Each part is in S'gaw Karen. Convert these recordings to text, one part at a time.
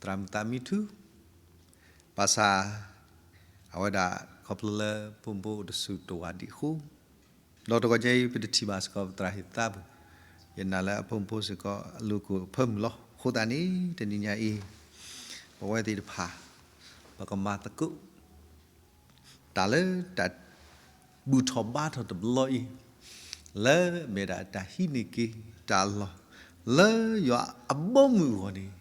သရၣ်မုၣ်သးမံထူ, ဘၣ်ဆၣ် အဝဲဒၣ်ခီဖျိလၢဖိမုၣ်ဖိအိၣ်တဆူၣ်တဝးဒံးအဃိ, ဒီးတဂီၤညါအံၤ ပတထံၣ်ဘၣ်စ့ၢ်ကီးပသရၣ်ဟ့ၣ်သးပူၤ, ယနာ်လၢအဖိမုၣ်ဖိစ့ၢ်ကီး အလိၤကိၣ်အဖၢမုၢ်လီၤ. အဃိသတးန့ၣ် တနံၤညါအံၤ ပဝဲသ့ၣ်တဖၣ် ပကမၤသကိး တၢ်လၢတၢ်ဘူၣ်ထီၣ်ဘါထီၣ်တဘျီအံၤ, လၢမ့ၢ်ဒၣ်တၢ်ဟံးန့ၢ်က့ၤတၢ်လီၢ် လၢယွၤအဘီအမုၢ်အဂီၢ်န့ၣ်,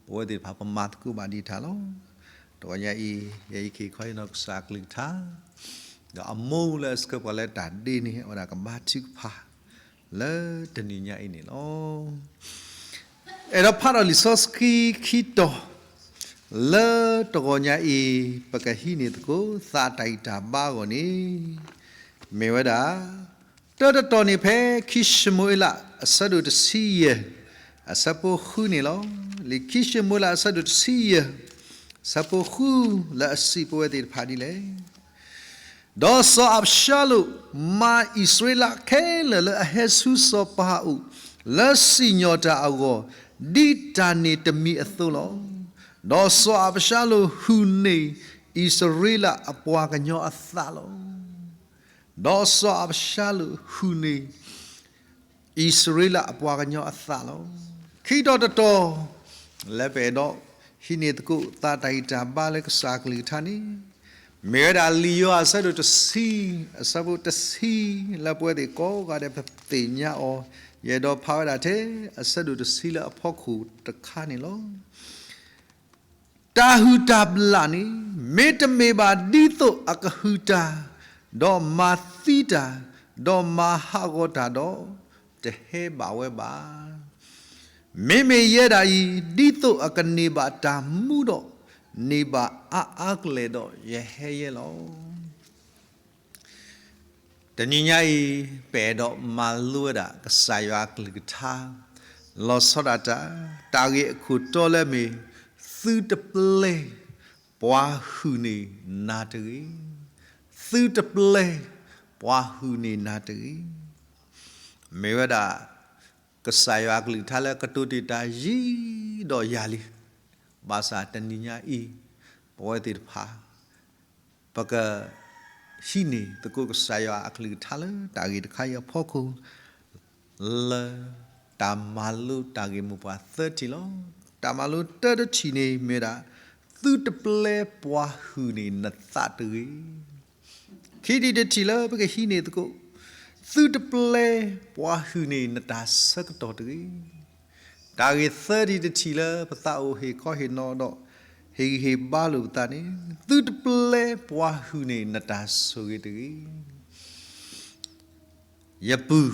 ပဝဲသ့ၣ်တဖၣ်ပမၤသကိးဘၣ်ဒံးတၢ်လီၤ. တဂီၤညါအံၤ ယဲယကဟ့ၣ်ခီဟ့ၣ်နီၤကစၢ်အကလုၢ်ကထါ, ဒီးအမိၢ်လၢအဆှၢပှၤလၢတၢ်ဒ့န့ၣ် အဝဲဒၣ်ကဘါထုကဖၣ် လၢတနံၤညါအံၤန့ၣ်လီၤ. အဲၣ်ဒိးဖးဒီးလံာ်စီဆှံခံတီၤ လၢတဂီၤညါအံၤ ပကဟံးန့ၢ်သကိး သးတၢ်ဂံၢ်တၢ်ဘါအဂီၢ်န့ၣ် မ့ၢ်ဝဲဒၣ် တၢတတီၤန့ၣ်ဖဲခံၡမူၤအ့လး အဆၢဒိၣ်တဆံယဲၢ် အဆၢဖိဃုန့ၣ်လီၤ. လံာ်ခံၡမူၤအ့လး အဆၢဒိၣ်တဆံယဲၢ် အဆၢဖိဃု လၢအစံးပဝဲသ့ၣ်တဖၣ်ဒ်လဲၣ်. ဒီးစီၤအၤဘၡါလိၣ်မၤအံၣ်စရ့လးခဲလၢာ်လၢအဟဲဆူစီၤပၤအအိၣ် လၢစံၣ်ညီၣ်တၢ်အဂီၢ် ဒ်တၢ်န့ၢ်တမံၤအသိးလီၤ. ဒီးစီၤအၤဘၡါလိၣ်ဟုၣ်န့ၢ်အံၣ်စရ့လးအပှၤကညီအသးလီၤ. ဒီးစီၤအၤဘၡါလိၣ်ဟုၣ်န့ၢ် အံၣ်စရ့လးအပှၤကညီအသးလီၤ. ခံတီၤတတီၤ လၢပအဲၣ်ဒိးဟံးန့ၢ်သကိး သးတၢ်ဂံၢ်တၢ်ဘါလၢကစၢ်အကလုၢ်ကထါန့ၣ် မ့ၢ်ဝဲဒၣ်လံာ်ယိၤဟၣ်အဆၢဒိၣ်တဆံ အဆၢဖိတဆံ လၢပဝဲသ့ၣ်ကိးဂၤဒဲးပသ့ၣ်ညါအီၤ, ယအဲၣ်ဒိးဖးဝဲဒၣ်ထဲ အဆၢဒိၣ်တဆံလၢအဖီခိၣ်တခါန့ၣ်လီၤ. တၢ်ဟုၣ်တၢ်ဘျၣ်န့ၣ် မ့တမ့ၢ်ဘၣ်ဒ်သိးအကဟုၣ်တၢ်, ဒီးမၤသံတၢ်, ဒီးမၤဟးဂီၤတၢ်ဒီး, တဟဲဘၣ်ဝဲဘၣ်. မ့မ့ၢ်ယဲဒၣ်အံၤ ဒ်သိးအကန့ၢ်ဘၣ်တၢ်မူဒီး, န့ၢ်ဘၣ်အါအါကလဲာ်ဒီး ယဟဲယဲလီၤ. တနံၤညါအံၤ ပအဲၣ်ဒိးမၤလိဝဲဒၣ်ကစၢ်ယွၤအကလုၢ်ကထါ လီၤဆီဒၣ်တၢ်, တၢ်ဂ့ၢ်အခိၣ်တီလၢအမ့ၢ် သုတပျဲပှၤဟုၣ်န့ၢ်နၤတဂ့ၤ, သုတပျဲပှၤဟုၣ်န့ၢ်နၤတဂ့ၤ. မ့ၢ်ဝဲဒၣ် ကစၢ်ယွၤအကလုၢ်ကထါလၢကတိၤတ့ၢ်တၢ်ယံၤဒီးယၤလံ. ဘၣ်ဆၣ်တနံၤညါအံၤ ပဝဲသ့ၣ်တဖၣ် ပကဟံးန့ၢ်သကိးကစၢ်ယွၤအကလုၢ်ကထါလၢတၢ်ဂ့ၢ်တခါအံၤအဖီခိၣ် လၢတၢ်မၤလိတၢ်ဂ့ၢ်မိၢ်ပှၢ်သၢထံၣ်လီၤ. တၢ်မၤလိတၢတထံၣ်န့ၣ်မ့ၢ်ဒၣ် သုတပျဲပှၤဟုၣ်န့ၢ်နသးတဂ့ၤ. ခံထံၣ်တထံၣ်လၢပကဟံးန့ၢ်သကိး သုတပျဲပှၤဟုၣ်န့ၢ်နတၢ်ဆၢကတီၢ်တဂ့ၤ. တၢ်ဂ့ၢ်သၢထံၣ်တထံၣ်လၢပသးအိၣ်ဟ့ၣ်ခီဟ့ၣ်နီၤဒီး ဟ့ၣ်ဂံၢ်ဟ့ၣ်ဘါလိာ်ပသးန့ၣ် သုတပျဲပှၤဟုၣ်န့ၢ်နတၢ်ဆိၣ်ဂ့ၤတဂ့ၤ. ယပုၢ်,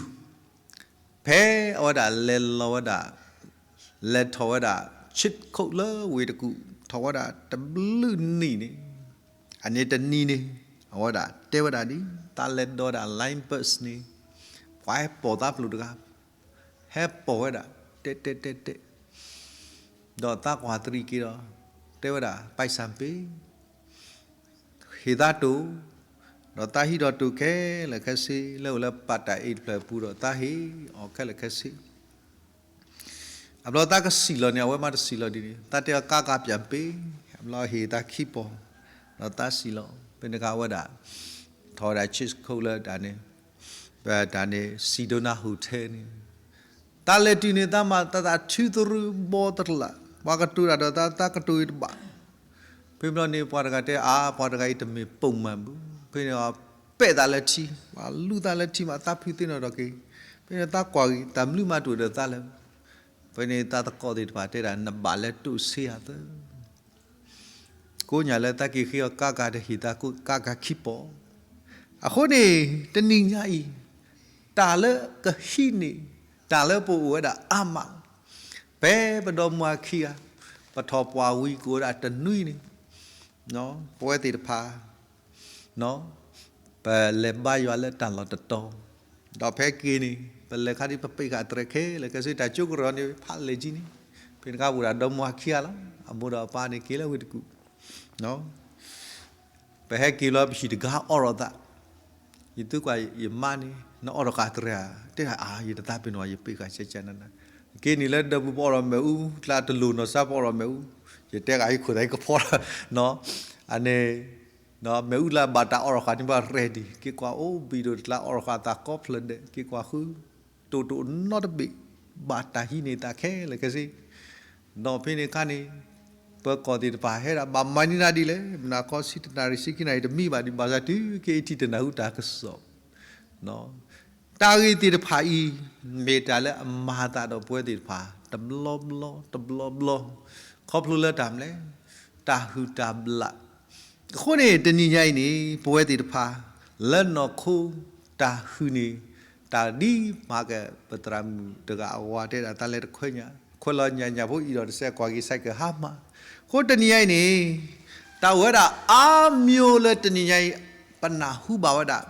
ဖဲအဝဲဒၣ်လဲၤလီၤဝဲဒၣ်, လဲၤထီၣ်ဝဲဒၣ် cheat code လၢဝ့ၢ်တကူၣ် ထီၣ်ဝဲဒၣ်တဘျုးနံၣ်န့ၣ်, အန့ၣ်တနံၤန့ၣ် အဝဲဒၣ်တဲဝဲဒၣ်ဒ် သးလဲၤဒိးဝဲဒၣ် Line Bus န့ၣ် ပှၤဟဲပိာ်သးပျိာ်တဂၤ, ဟဲပိာ်ဝဲဒၣ် တဲတဲတဲတဲ ဒီးသးကွၢ်တရံးက့ၤဒီး တဲဝဲဒၣ် ပိုက်ဆံပေး ဟ့ၣ်သးတိၢ်, ဒီးသးဟံးဒီးတိၢ်ခဲလၢာ်ခဲဆ့ လၢအိၣ်လၢပတၢ်အ့ၣ်တဖျၢၣ်အပူၤဒီး သးဟ့ၣ်အီၤခဲလၢာ်ခဲဆ့. အဘျီသးကစံၣ်လီၤန့ၣ် အဝဲမ့ၢ်တစံၣ်လီၤဒ်န့ၣ် သးတဲအီၤ ကားကပြန်ပေး, အဘျီဟ့ၣ်သးခံပီၤ, ဒီးသးစံၣ်လီၤ. ဖဲန့ၣ်အခါအဝဲဒၣ် ထီၣ်ဝဲဒၣ် cheat code လၢတၢ်န့ၣ် ပတၢ်န့ၣ် Sedona Hotel န့ၣ် သးလဲၤတုၤန့ၣ် သးမၤသးသးထုသရူးဘီသတလး, ပှၤကတိၤတၢ်ဒီးသး သးကတိၤအံၤတဘၣ်. ဖဲဘျီန့ၣ် ပှၤတဂၤတဲ အါ ပှၤတဂၤအံၤတမ့ၢ်ပိာ်မုၣ်ဘၣ်. ဖဲန့ၣ် ပဲာ်သးလၢထံ, ပှၤလူသးလၢထံမး သးဖုးသ့ၣ်နီၣ်ထီၣ်က့ၤ. ဖဲန့ၣ်သးကွၢ်က့ၤ တၢ်မနုၤမးတအိၣ်ဒီးသးလၢၤ. ဖဲန့ၣ်သးသကိးသ့ၣ်တဖၣ်တဲဒၣ် နဘၣ်လဲၤတိၢ်ဆ့ယၤသၢ ကိးညါလၢသးက့ၤဃ့အီၤ ကားက တဟ့ၣ်သးကိးကားကခံပီၤ. အဃိန့ၣ် တနံၤညါအံၤ တၢ်လၢကဟံးန့ၢ် တၢ်လၢပအိၣ်ဝဲဒၣ်အါမး, ဖဲပဒီမါခံဂၤ ပထီၣ်ပှၢ်ဝံၤကအိၣ်ဝဲဒၣ်တနွံန့ၣ် ပဝဲသ့ၣ်တဖၣ် ပလဲၤဘါယွၤလၢတၢ်လီၢ်တတီၤ, ဒီးဖဲက့ၤန့ၣ် ပလဲၤခါဒ်ပပ့ၢ်ဃာ်တြဲၤခဲလၢာ်ခဲဆ့ တၢ်ကၠိကရၢန့ၣ် ဖးလဲၢ်ကံန့ၣ်, ဖဲန့ၣ်အခါအိၣ်ဒၣ်ဒီမါခံဂၤလီၤ. အမိၢ်ဒီးအပၢ်န့ၣ်က့ၤလၢဝ့ၢ်တကူၣ် ပဟဲက့ၤလီၤပဟံၣ်တဂၤအီၣ်ဒီးသး, ယသုကွၢ်ယမါန့ၣ် နအီၣ်ဒီးဃာ်တြဲၤဧါ, တဲဒၣ်အါ ယတသးပ့ၤနီၣ် ယပ့ၢ်ဃာ်ကကနန, က့ၤန့ၣ်လၢဒၢးပူၤပအီၣ်ဒီးမ့ၣ်အူ, ကျါတလိၣ်နီၢ်စါပအီၣ်ဒီးမ့ၣ်အူ, ယတဲဂၤဟံၣ်ခိၣ်သးဟံၣ်ကဖီလီၤ, အန့ၣ် မ့ၣ်အူလၢဘၣ်တၢ်အိးထီၣ်ဃာ်န့ၣ်ဘၣ် ready က့ၤကွၢ်အိၣ်ဘံၣ်ဒိၣ်တကျါ အိးထီၣ်ဃာ်သးကိးဖျၢၣ်ဒဲး က့ၤကွၢ်ဃု တိၣ်တိၣ်နီတဘ့ၣ် ဘၣ်တၢ်ဟံးန့ၢ်သးခဲလၢာ်ခဲဆ့ ဒီးဖဲန့ၣ်အခါန့ၣ် ပၢၤကီၢ်သ့ၣ်တဖၣ်ဟဲဒၣ် ဘၣ်မၤန့ၢ်နၤဒ်လဲၣ် မနၤခီဆံတနၣ်ရံၣ်ဆံခံနၣ်ရံၣ်တမံဘၣ်ဒံး ဘၣ်ဆၣ်တုၤက့ၤအံၤထံၣ်တနၢ်ဟူတၢ်ကစီၣ် တၢ်ဂ့ၢ်သ့ၣ်တဖၣ်အံၤ မ့ၢ်တၢ်လၢအမၤအသးဒီးပဝဲသ့ၣ်တဖၣ် တဘျီဘျီ တဘျီဘျီ ခီဖျိလၢတၢ်မနုၤလဲၣ် တၢ်ဟုၣ်တၢ်ဘျၣ် အဃိန့ၣ် တနံၤညါအံၤန့ၣ် ပဝဲသ့ၣ်တဖၣ် လၢနီၢ်ခိ တၢ်ဟုၣ်န့ၣ် တၢ်ဒ်မၤက ပသရၣ်မုၣ်တဂၤအဝၤတဲဒၣ် တၢ်လဲၤတခွဲညၣ် ခွဲးလီၤညၣ်ညၣ်ဖိအံၤဒီးတစဲးကွၢ်က့ၤ cycle ဟါမၢ် အဃိတနံၤညါအံၤန့ၣ် တၢ်အိၣ်ဝဲဒၣ်အါမံၤလၢတနံၤညါအံၤ ပနၢ်ဟူဘၣ်ဝဲဒၣ်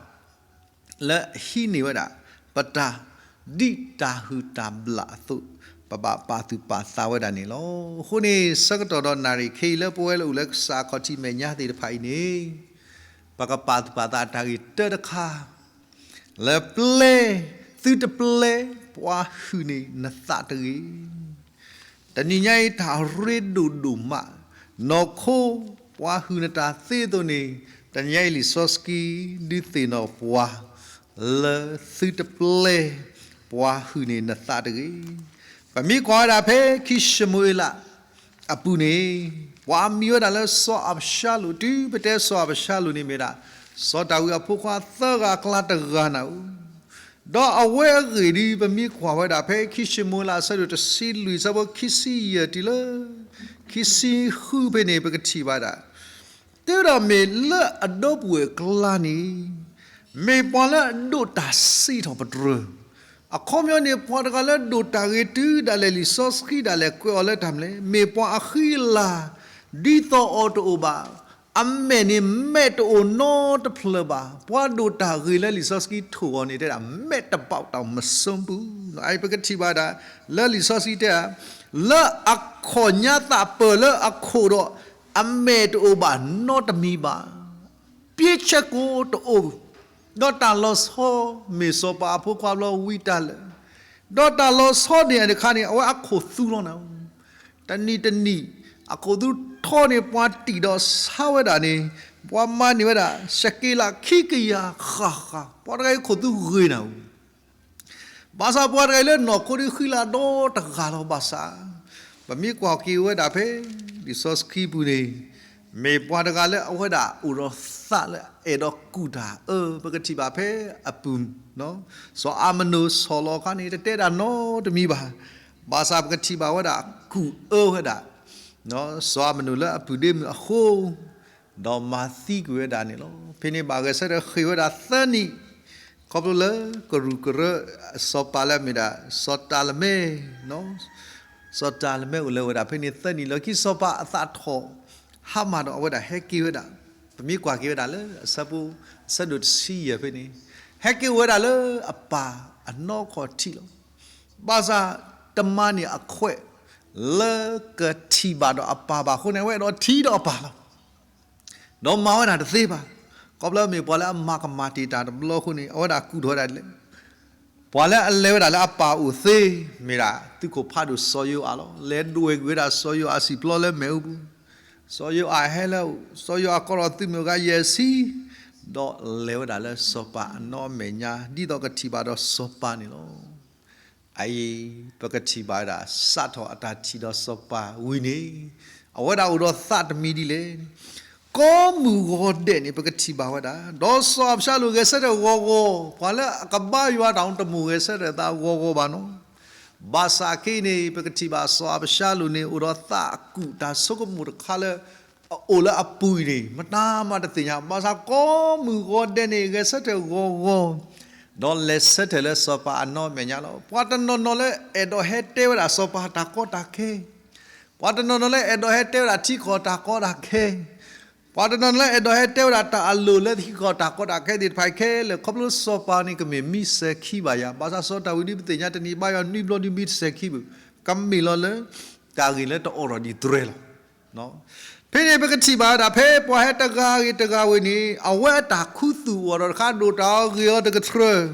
လၢအဟံးန့ၢ်ဝဲဒၣ် ပတၢ် ဒ်တၢ်ဟုၣ်တၢ်ဘျၣ်အသိး ပဘၣ်ပာ်သူၣ်ပာ်သးဝဲဒၣ်န့ၣ်လီၤ. အဃိန့ၣ် ဆၢကတီၢ်ဒီးနၣ်ရံၣ်ခဲအံၤလၢပဝဲလၢအိၣ်လၢကစၢ်ခီၣ်ထံးမဲာ်ညါသ့ၣ်တဖၣ်အံၤန့ၣ် ပကပာ်သူၣ်ပာ်သးတၢ်ဂ့ၢ်တၢတခါ လၢပျဲ သုတပျဲ ပှၤဟုၣ်န့ၢ်နသးတဂ့ၤ တနံၤညါအံၤတၢ်ရ့ဒိၣ်ဒိၣ်မး, နီၢ်ခိ ပှၤဟုၣ်နတၢ်သ့အသိးန့ၣ်, တနံၤညါအံၤလံာ်စီဆှံ ဒုးသ့ၣ်နီၣ်ပှၤ လၢသုတပျဲ ပှၤဟုၣ်န့ၢ်နသးတဂ့ၤ. ပမ့ၢ်ကွၢ်ဝဲဒၣ်ဖဲခံၡမူၤအ့လးအပူၤန့ၣ်, ပှၤမံၤဝဲဒၣ်လၢစီၤအၤဘၡါလိၣ်, တုၤပတဲစီၤအၤဘၡါလိၣ်န့ၣ်မ့ၢ်ဒၣ် စီၤဒၤဝံးအဖိခွါသၢဂၤအကျါတဂၤနၤဧိၤ ဒီးအဝဲအဂ့ၢ်ဒ်ပမ့ၢ်ကွၢ်ဝဲဒၣ် ဖဲခံၡမူၤအ့လးအဆၢဒိၣ်တဆံလွံၢ် အဆၢဖိခံဆံယဲၢ်တုၤလၢ ခံဆံဃုဖဲန့ၣ် ပကထံၣ်ဘၣ်ဒၣ်, တုၤဒီးမ့ၢ်လၢအဒီပုၢ်ဝဲၢ်အကျါန့ၣ် မ့ၢ်ပှၤလၢအဒိးတၢ်စံးထီၣ်ပတြၢၤ, အခီပညီန့ၣ် ပှၤတဂၤလၢဒိးတၢ်ဂ့ၤတုၤဒၣ်လဲာ် လံာ်စီဆှံဒၣ်လဲာ်ကွဲးအီၤလၢတၢ်မနုၤလဲၣ်, မ့ၢ်ပှၤအဃံအလၤ ဒ်သိးအီၤတအိၣ်ဘၣ်, အမဲာ်န့ၣ်မဲာ်တအိၣ်နီတဖျၢၣ်ဘၣ်. ပှၤဒိးတၢ်ဂ့ၤလၢလံာ်စီဆှံထိၣ်အီၤန့ၣ် တဲဒၣ် မဲာ်တဘၣ်တၢ်မစုံပူၤ, ပကထံၣ်ဘၣ်ဒၣ် လၢလံာ်စီဆှံတဲဒၣ်, လၢအခီၣ်ညါသးပၢၢ်လၢအခိၣ်ဒီး အမဲာ်တအိၣ်ဘၣ်နီတမံၤဘၣ်. ပျ့ဆဲကိတအိၣ်, ဒီးတၢ်လီၤဆီမ့ၢ်စီၤပၤအဖိခွါဘျီဝံတၢ်လၢာ်, ဒီးတၢ်လီၤဆီန့ၣ်တခါန့ၣ် အဝဲအခိၣ်သူလီၤနၤဧိၤ, တနံၤတနံၤ အခိၣ်သူထီန့ၣ် ပှၤတံာ်ဒီးဆါဝဲဒၣ်န့ၣ် ပှၤမၤန့ၢ်ဝဲဒၣ် စက့လးခံကယၤဃၣ်ဃၣ်, ပှၤတဂၤအံၤခိၣ်သူဂ့ၤနၤဧိၤ ဘၣ်ဆၣ်ပှၤတဂၤအံၤလၢနီၢ်ခိဒ်ဃံလၤဒီတဂၤလီၤ. ဘၣ်ဆၣ် ပမ့ၢ်ကွၢ်က့ၤဝဲဒၣ်ဖဲ လံာ်စီဆှံပူၤန့ၣ် မ့ၢ်ပှၤတဂၤလၢအဝဲဒၣ်အိၣ်ဒီးသးလၢအအဲၣ်ဒိးကူၣ်တၢ်အၢ, ပကထံၣ်ဘၣ်ဖဲအပူၤ စီၤအၤမနိၣ်ဆီၣ်လီၤအခါန့ၣ် တတဲဒၣ်နီတမံၤဘၣ်. ဘၣ်ဆၣ်ပကထံၣ်ဘၣ်ဝဲဒၣ်ကူၣ်အၢဝဲဒၣ် စီၤအၤမနိၣ်လၢအပုၢ်ဒ့မုၣ်အဃိ ဒီးမၤသံကွံာ်ဝဲဒၣ်န့ၣ်လီၤ. ဖဲန့ၣ်ဘၣ်ဂဲၤဆၢထၢၣ်ဃ့ၢ်ဝဲဒၣ်သၢနံၣ်, ခီဖျိလၢကရူၢ်ကရၢ စီၤပၤလၢအမ့ၢ်ဒၣ် စီၤတၤလမဲ, စီၤတၤလမဲအိၣ်လၢၤဝဲဒၣ်ဖဲန့ၣ်သၢနံၣ်လၢခံ စီၤပၤအသးထီၣ် ဟါမၢ်ဒီးအဝဲဒၣ်ဟဲက့ၤဝဲဒၣ်, ပမ့ၢ်ကွၢ်က့ၤဝဲဒၣ်လၢအဆၢဖိ အဆၢဒိၣ်တဆံယဲၢ်ဖဲန့ၣ်, ဟဲက့ၤအိၣ်ဝဲဒၣ်လၢအပၢ်အနီၢ်ကီၢ်ထံးလီၤ. ဘၣ်ဆၣ်တမၤန့ၢ်အခွဲး လၢကထံၣ်ဘၣ်ဒီးအပၢ်ဘၣ်အဃိန့ၣ် အဝဲအဲၣ်ဒိးထံၣ်ဒီးအပၢ်လီၤ. ဒီးမၤဝဲဒၣ်တသ့ဘၣ်. ခီဖျိမ့ၢ်ပှၤလၢအမၤကမၣ်တ့ၢ်တၢ်တဘျီအဃိန့ၣ် အဝဲဒၣ်ကူၣ်ထီၣ်ဝဲဒၣ်ဒ်လဲၣ်. ပှၤလၢအလဲၤဝဲဒၣ်လၢအပၢ်အိၣ်သ့ မ့ၢ်ဒၣ်သုးခိၣ်ဖးဒိၣ်စီၤယိၤအၤလီၤ. လဲၤဒွဲၣ်ကွံာ်ဝဲဒၣ်စီၤယိၤအၤစံၣ်ပျီလၢမ့ၣ်အူပူၤ, စီၤယိၤအၤဟဲလၢ စီၤယိၤအၤကိးထီၣ်သုးမုၢ်ဂၤယဲၢ်ဆံ, ဒီးလဲၤဝဲဒၣ်လၢစီၤပၤအနီၢ်အမဲာ်ညါ ဒ်သိးကထံၣ်ဘၣ်ဒီးစီၤပၤန့ၣ်လီၤ. အအံၤ ပကထံၣ်ဘၣ်ဝဲဒၣ် စးထီၣ်အတၢ်ထံၣ်ဒီးစီၤပၤဝံၤန့ၣ် အဝဲဒၣ်အိၣ်ဒီးသးတမံၤဒ်လဲၣ်. ကိးမုၢ်ဂီၤဒဲးန့ၣ် ပကထံၣ်ဘၣ်ဝဲဒၣ် ဒီးစီၤအၤဘၡါလိၣ်ဂဲၤဆၢထၢၣ်ဂီၤဂီၤ, ပှၤလၢအကဘါယွၤတၢ် တမိၣ်ဂဲၤဆၢထၢၣ်သးဂီၤဂီၤဘၣ်နီၤ. ဘၣ်ဆၣ်ခဲအံၤန့ၣ် ပကထံၣ်ဘၣ်စီၤအၤဘၡါလိၣ်န့ၣ် အိၣ်ဒီးသးအကူၣ်တၢ်ဆိကမိၣ်တခါလၢ အအိၣ်လၢအပူၤအံၤန့ၣ် မတၤမးတသ့ၣ်ညါ, ဘၣ်ဆၣ်ကိးမုၢ်ဂီၤဒဲးန့ၣ် ဂဲၤဆၢထၢၣ်ဂီၤဂီၤ, ဒီးလဲၤဆၢထၢၣ်လၢစီၤပၤအနီၢ်အမဲာ်ညါလီၤ. ပှၤတနီၤနီၤလၢအဲၣ်ဒိးဟဲတဲဝဲဒၣ်စီၤပၤတၢ်ကီတၢ်ခဲ, ပှၤတနီၤနီၤလၢအဲၣ်ဒိးဟဲတဲဝဲဒၣ်ထံကီၢ်တၢ်ကီတၢ်ခဲ, ပှၤတနီၤနီၤလၢအဲၣ်ဒိးဟဲတဲဝဲဒၣ်တၢ်အလိၣ်လၢထံကီၢ်တၢ်ကီတၢ်ခဲသ့ၣ်တဖၣ်ခဲလၢာ်, ခီဖျိစီၤပၤန့ၣ် ကမ့ၢ်မံစဲၤခံဘၣ်ယၤ, ဘၣ်ဆၣ်စီၤဒၤဝံးဒ်ပသ့ၣ်ညါတနံၤဘါယွၤနွံဘျီနွံမံတစဲၤခံဘၣ်, ကမ့ၢ်လီၤလၢ တၢ်ဂ့ၢ်လၢတအိးထီၣ်ဒံးတြဲၤလီၤ. ဖဲန့ၣ်ပကထံၣ်ဘၣ်ဝဲဒၣ် ဖဲပှၤဟဲတဂၤဂ့ၤတဂၤဝဲန့ၣ် အဝဲအတၢ်ခူသူၣ်အိၣ်ဒီးတခါ ဒိၣ်တၢ်အီၤဂ့ၤအီၤတကတြၢၤ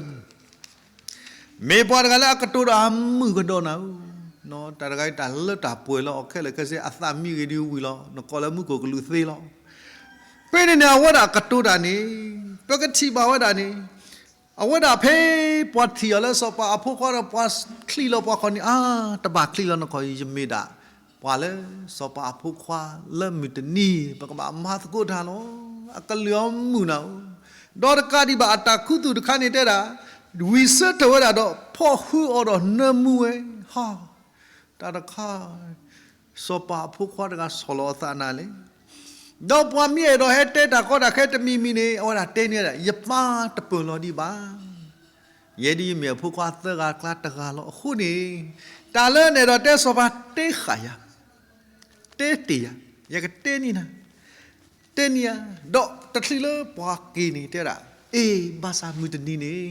မ့ၢ်ပှၤတဂၤလၢအကတိၤဒီးအမုၢ်ကဒီးနၤဧိၤ, တၢ်တဂၤအံၤတၢ်လၢတၢ်ပှဲၤလၢအီၤခဲလၢာ်ခဲဆ့ အသးမံဂ့ၤဒ်ဝံၤလီၤ. နကိးလၢမူခိၣ်ကလူးသ့လီၤ. ဖဲန့ၣ်န့ၣ် အဝဲဒၣ်ကတိၤတၢ်န့ၣ် ပကထံၣ်ဘၣ်ဝဲဒၣ်န့ၣ် အဝဲဒၣ်ဖဲပှၤထံၣ်အီၤလၢစီၤပၤအဖိခွါဒီးပှၤချံးလီၤပှၤခီၣ်န့ၣ် အါ တဘၣ်ချံးလီၤနခီၣ် ယမ့ၢ်ဒၣ် ပှၤလၢစီၤပၤအဖိခွါလၢမုၢ်တနံၤ ပကဘၣ်မၤသကိးတၢ်လီၤ. အကလုၢ်အီၤမုာ်နၤဧိၤ, ဒီးတကးဒံးဘၣ်အတၢ်ခူသူၣ်တခါန့ၣ်တဲဒၣ် ဝံၣ်ဆၢထၢၣ်ဝဲဒၣ်ဒီးဖီၣ်ဟုအီၤဒီးနၢမူဝဲ, ဟီ တၢ်တခါ စီၤပၤအဖိခွါတဂၤဆီၣ်လီၤအသးနၤလဲၣ်. ဒီးပှၤမ့ၢ်အဲၣ်ဒိးဟဲတဲတၢ်ကီတၢ်ခဲတမံၤမံၤန့ၣ် အဝဲဒၣ်တဲန့ၢ်ဒၣ် ယပၢ်တပၢၢ်လီၤဒံးဘၣ်. ယဲဒ်ယမ့ၢ်အဖိခွါသၢဂၤအကျါတဂၤလီၤ. အဃိန့ၣ် တၢ်လၢနအဲၣ်ဒိးတဲစီၤပၤတဲဃာ်ယၤ, တဲတ့ၢ်ယၤ, ယကတဲန့ၢ်နၤ, တဲန့ၢ်ယၤ, ဒီးတချုးလၢပှၤက့ၤန့ၣ်တဲဒၣ်, အ့ ဘၣ်ဆၣ်မုၢ်တနံၤန့ၣ်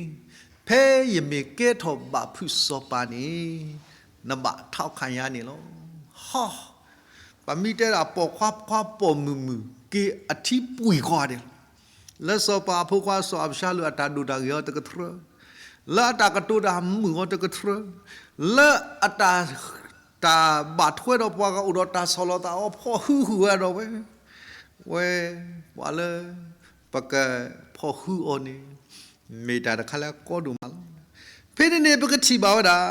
ဖဲယမ့ၢ်ကဲထီၣ်ဘၣ်ဖုးစီၤပၤန့ၣ် နဘၣ်ထီၣ်ခးယၤန့ၣ်လီၤ. ဟီ ပမ့ၢ်တဲဒၣ်ပိာ်ခွါခွါပိာ်မုၣ်မုၣ် က့ၤအထံပှံၤဃီဒဲးလီၤ. လၢစီၤပၤအဖိခွါစီၤအၤဘၡါလိၣ်အတၢ်ဒိၣ်တၢ်ဂ့ၤအီၤတကထြၢ, လၢအတၢ်ကတိၤတၢ်မုာ်အီၤတကထြၢ, လၢအတၢ် တၢ်ဘၣ်ထွဲဒီးပှၤဂၤအိၣ်ဒီးတၢ်ဆီၣ်လီၤသးအီၤဖီၣ်ဟုဟုဝဲဒီးဝဲ, ဝဲ ပှၤလၢ ပကဖီၣ်ဟုအီၤန့ၣ် မ့ၢ်တၢ်တခါလၢအကီဒိၣ်မးလီၤ. ဖဲန့ၣ်န့ၣ် ပကထံၣ်ဘၣ်ဝဲဒၣ်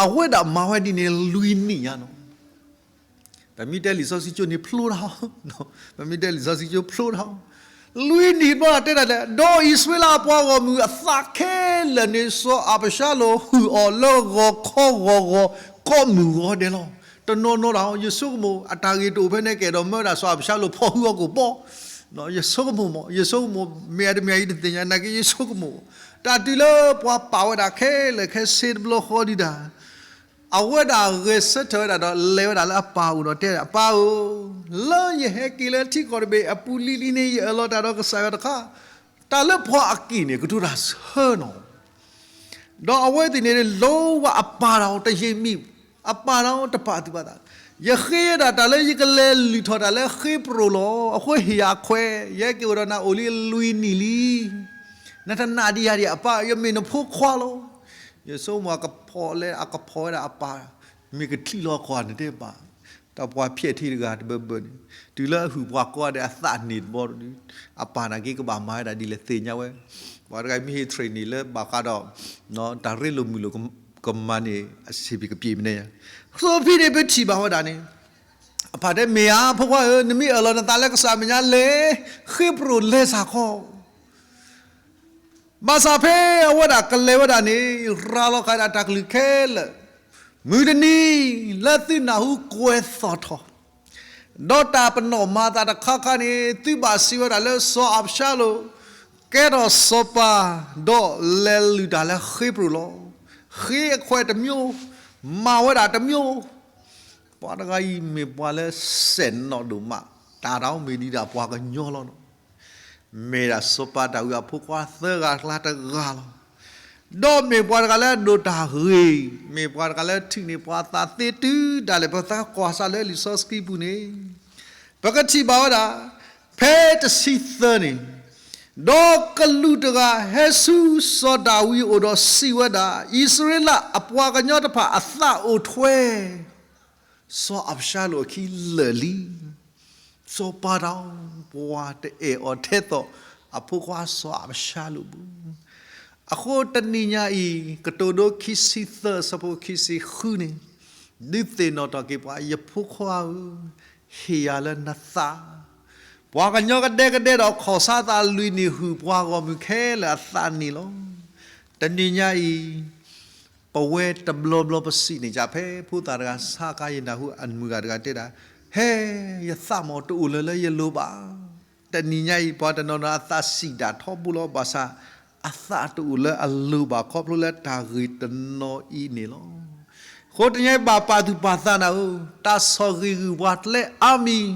အဝဲဒၣ်မၤဝဲဒ်န့ၣ်လွံၢ်နံၣ်ညါနီၤ. ပမ့ၢ်တဲလံာ်စီဆှံကၠိန့ၣ်ဖျိတၢ်, ပမ့ၢ်တဲလံာ်စီဆှံကၠိဖျိတၢ်, လွံၢ်နံၣ်ဘျီတဲဒၣ်လဲၣ်, ဒီးအံၣ်စရ့လးအပှၤဂီၢ်မုၢ်အသးခဲလၢာ်န့ၣ် စီၤအၤဘၡါလိၣ်ဟုၣ်အီၤလၢဂီၤခီဂီၤဂီၤ ကိးမုၢ်ဂီၤဒဲးလီၤ. တနီၤနီၤဒၣ် ယဆိကမိၣ် အတၢ်ဂ့ၢ်တအိၣ်ဖဲန့ၣ် ကအဲၣ်ဒိးမၢဝဲဒၣ်စီၤအၤဘၡါလိၣ်ဖီၣ်ဟုအီၤကိာ်ဘီ, ယဆိကမိၣ်မး, ယဆိကမိၣ် မ့ၢ်အတမ့ၢ်အံၤတသ့ၣ်ညါ နာ်က့ယဆိကမိၣ်, တၢ်တုၤလၢပှၤပာ်ဝဲဒၣ်ခဲလၢာ်ခဲဆ့တဘျီဃီဒံးဒၣ် အဝဲဒၣ်ဂဲၤဆၢထၢၣ်ဝဲဒၣ်ဒီးလဲၤဝဲဒၣ်လၢအပၢ်အိၣ်ဒီးတဲ အပၢ်ဧၢ, လၢယဟဲက့ၤလၢထံကီၢ်တဘ့ၣ်အပူၤလံၤလံၤန့ၣ် ယအၢၣ်လီၤတၢ်ဒီးကစၢ်ယွၤတခါ, တၢ်လၢပှၤအက့ၢ်န့ၣ် ကတိၤတၢ်ဆၢနီၤ ဒီးအဝဲသ့ၣ်န့ၣ် လိဝဲအပၢ်တၢ်အီၤတယံာ်မံၤ, အပၢ်တၢ်အီၤတပာ်သူၣ်ပာ်သး, ယဃ့ယဲဒၣ်တၢ်လၢယကလဲၤလုၢ်ထီၣ်တၢ်လၢဃ့ပရိာ်လီၤ. အဃိဟ့ၣ်ယၤအခွဲး, ယဟဲက့ၤအိၣ်ဒီးနၤအိၣ်လံလွံၢ်နံၣ်လံ. နတနာ်ဒံးယၤဒံးအပၢ်, ယမ့ၢ်နဖိခွါလီၤ. ယဆိကမိၣ်အကဖီၣ်လဲၣ် အကဖီၣ်ဝဲဒၣ်အပၢ်, မ့ၢ်ကထံၣ်လီၤကွၢ်န့ၣ်တဲဘၣ်, တၢ်ပှၤဖျဲၣ်ထံတဂၤတဘၢဘၢန့ၣ် တုၤလၢအဟုၣ်ပှၤကိးဂၤဒဲးအသးန့ၢ်တဘျီဒီး အပၢ်နာ်က့ကဘၣ်မၤဝဲဒၣ်ဒ်လဲၣ်သ့ၣ်ညါဝဲ, ပှၤတဂၤမ့ၢ်ဟ့ၣ် training လၢဘၣ်ဃးဒီး တၢ်ရ့လိာ်မုာ်လိာ်ကမၤန့ၣ် အဆံးပကပျ့ၤမနုၤညါ, သိးဖဲန့ၣ်ပထံၣ်ဘၣ်ဝဲဒၣ်န့ၣ် အပၢ်တဲမ့ၢ်ဧါ ဖိခွါဧၢ, နမ့ၢ်အၢၣ်လီၤနသးလၢကစၢ်မဲာ်ညါလဲၤ, ဃ့ပရိာ်လဲၤစ့ၢ်ကီး ဘၣ်ဆၣ်ဖဲအဝဲဒၣ်ကလဲၤဝဲဒၣ်န့ၣ် ရၤလီၤဃာ်ဒၣ်တၢ်ကလုၢ်ခဲလၢာ်, မုၢ်တနံၤ လၢသုနၢ်ဟူကွဲၤသီၣ်ထီၣ် ဒီးတၢ်ပနီၣ်မၤသးတခါခါန့ၣ် သုဘၣ်စံးဝဲဒၣ်လၢစီၤအၤဘၡါလိၣ် ကဲထီၣ်စီၤပၤ ဒီးလဲၤလုၢ်တၢ်လၢဃ့ပရိာ်လီၤ. ဃ့အခွဲးတမျိုး, မၤဝဲဒၣ်တမျိုး, ပှၤတဂၤအံၤမ့ၢ်ပှၤလၢစဲးနီၣ်ဒိၣ်မး, တၢ်တၢ်အိၣ်မ့ၢ်ဒံးဒၣ်ပှၤကညီလီၤနီၤ. မ့ၢ်ဒၣ်စီၤပၤဒၤဝံးအဖိခွါသၢဂၤအကျါတဂၤလီၤ. ဒီးမ့ၢ်ပှၤတဂၤလၢအဒိးတၢ်ဂ့ၤ, မ့ၢ်ပှၤတဂၤလၢထုးန့ၢ်ပှၤအသးသ့တုၤဒၣ်လဲာ် ပသးကွၢ်စးလၢလံာ်စီဆှံပူၤန့ၣ် ပကထံၣ်ဘၣ်ဝဲဒၣ် ဖဲတဆံသၢန့ၣ်, ဒီးကလူးတဂၤဟဲဆူစီၤဒၤဝံးအအိၣ်ဒီးစံးဝဲဒၣ်, အံၣ်စရ့လးအပှၤကညီတဖၣ်အသးအိၣ်ထွဲ စီၤအၤဘၡါလိၣ်အခံလၢာ်လံ. စီၤပၤတၢ်အိၣ် ပှၤတအဲၣ်အီၤထဲသိး အဖိခွါစီၤအၤဘၡါလိၣ်ဘၣ်. အဃိတနံၤညါအံၤ ကတိၤဒိ ခံဆံသၢ အဆၢဖိခံဆံဃုန့ၣ်, ဒုးသ့ၣ်နီၣ်ထီၣ်က့ၤပှၤ ယဖိခွါဧၢ, ဟ့ၣ်ယၤလၢနသး ပှၤကညီကဒဲကဒဲဒီးခီၣ်ဆါသးလွံၢ်နံၣ်ဟုၣ်ပှၤဂီၢ်မုၢ်ခဲလၢာ်အသးန့ၣ်လီၤ. တနံၤညါအံၤ ပဝဲတဘျီဘျီပစံးန့ၢ်ကဖဲဖိသၣ်တဂၤဆါကါယနၢ်ဟူအမုၢ်ဂၤတဂၤတဲဒၣ်, ဟဲ, ယသးမ့ၢ်တအိၣ်လၢၤလၢယလိၤဘၣ်. တနံၤညါအံၤ ပှၤတနီၤနီၤအသးစံးဒၣ်ထီဘိလီၤ. ဘၣ်ဆၣ် အသးတအိၣ်လၢအလိၤဘၣ်ခီဖျိလၢတၢ်ဂ့ၢ်တနီၤအံၤန့ၣ်လီၤ. အဃိတနံၤညါအံၤဘၣ်ပာ်သူၣ်ပာ်သးနၤဧၢ, တၢ်ဆီၣ်ဂံၢ်ဂုၢ်ပှၤကျဲအါမံၤ,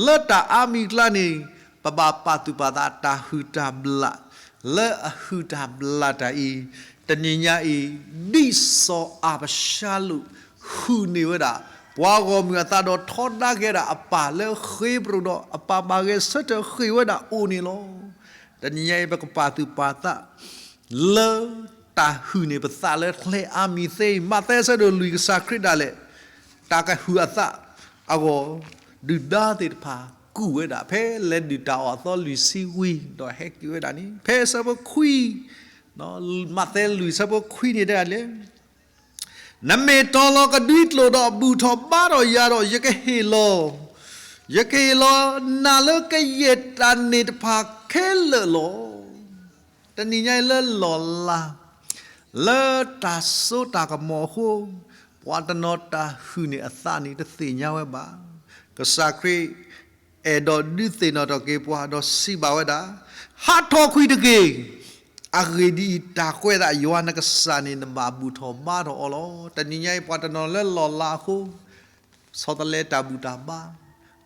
လၢတၢ်အါမံၤအကျါန့ၣ် ပဘၣ်ပာ်သူၣ်ပာ်သးတၢ်ဟုၣ်တၢ်ဘျၣ်, လၢအဟုၣ်တၢ်ဘျၣ်တၢ်အံၤ, တနံၤညါအံၤ ဒ်စီၤအၤဘၡါလိၣ် ဟုၣ်န့ၢ်ဝဲဒၣ် ပှၤဂီၢ်မုၢ်အသးဒီးထီဒါက့ၤဝဲဒၣ်အပၢ်လၢဃ့ပရိာ်ဒီး အပၢ်ဘၣ်ဂဲၤဆၢထၢၣ်ဃ့ၢ်ဝဲဒၣ်အိၣ်န့ၣ်လီၤ. တနံၤညါအံၤ ပကပာ်သူၣ်ပာ်သး လၢ တၢ်ဟုၣ်န့ၢ်ပသးလၢကျဲအါမံၤသ့အံၤ, မးသဲအဆၢဒိၣ်လွံၢ် ကစၢ်ခရံာ်ဒၣ်လဲာ် တၢ်ကဟုၣ်အသးအဂီၢ်, ဒုၣ်ဒါသ့ၣ်တဖၣ်ကူၣ်ဝဲဒၣ် ဖဲလဲၤဒုၣ်တၢ်အီၣ်အသီလွံၢ်ဆံဝံၤ ဒီးဟဲက့ၤဝဲဒၣ်န့ၣ် ဖဲအဆၢဖိခွံ, မးသဲလွံၢ်အဆၢဖိခွံန့ၣ်တဲဒၣ်လဲာ် နမ့ၢ်တီၤလီၤကဒွံကျိာ်ဒီးဘူၣ်ထီၣ်ဘါထီၣ်ယၤဒီး ယကဟ့ၣ်လီၤ, ယကဟ့ၣ်လီၤနၤလၢကယဲၢ်တၢ်န့ၢ်တဖၣ်ခဲလၢာ်လီၤ. တနံၤညါအံၤလၢလီၢ်လၤ လၢတၢ်စိတၢ်ကမီၤအဃိ, ပှၤတနီၤတၢ်ဟုၣ်န့ၢ်အသးန့ၣ်တသ့ၣ်ညါဝဲဘၣ်. ကစၢ်ခရံာ် အဲၣ်ဒိးဒုးသ့ၣ်နီၣ်ထီၣ်က့ၤပှၤဒီးစံးဘၣ်ဝဲဒၣ်, ဟးထီၣ်ကွံာ်တက့ၢ်. အဂ့ၢ်ဒ်အံၤ, တၢ်ကွဲးဒၣ်ယွၤနကစၢ်န့ၣ် နဘၣ်ဘူၣ်ထီၣ်ဘါထီၣ်အီၤလီၤ. တနံၤညါအံၤ ပှၤတနီၤလၢလီၢ်လၤအဃိ ဆီတလဲတၢ်ဘူၣ်တၢ်ဘါ,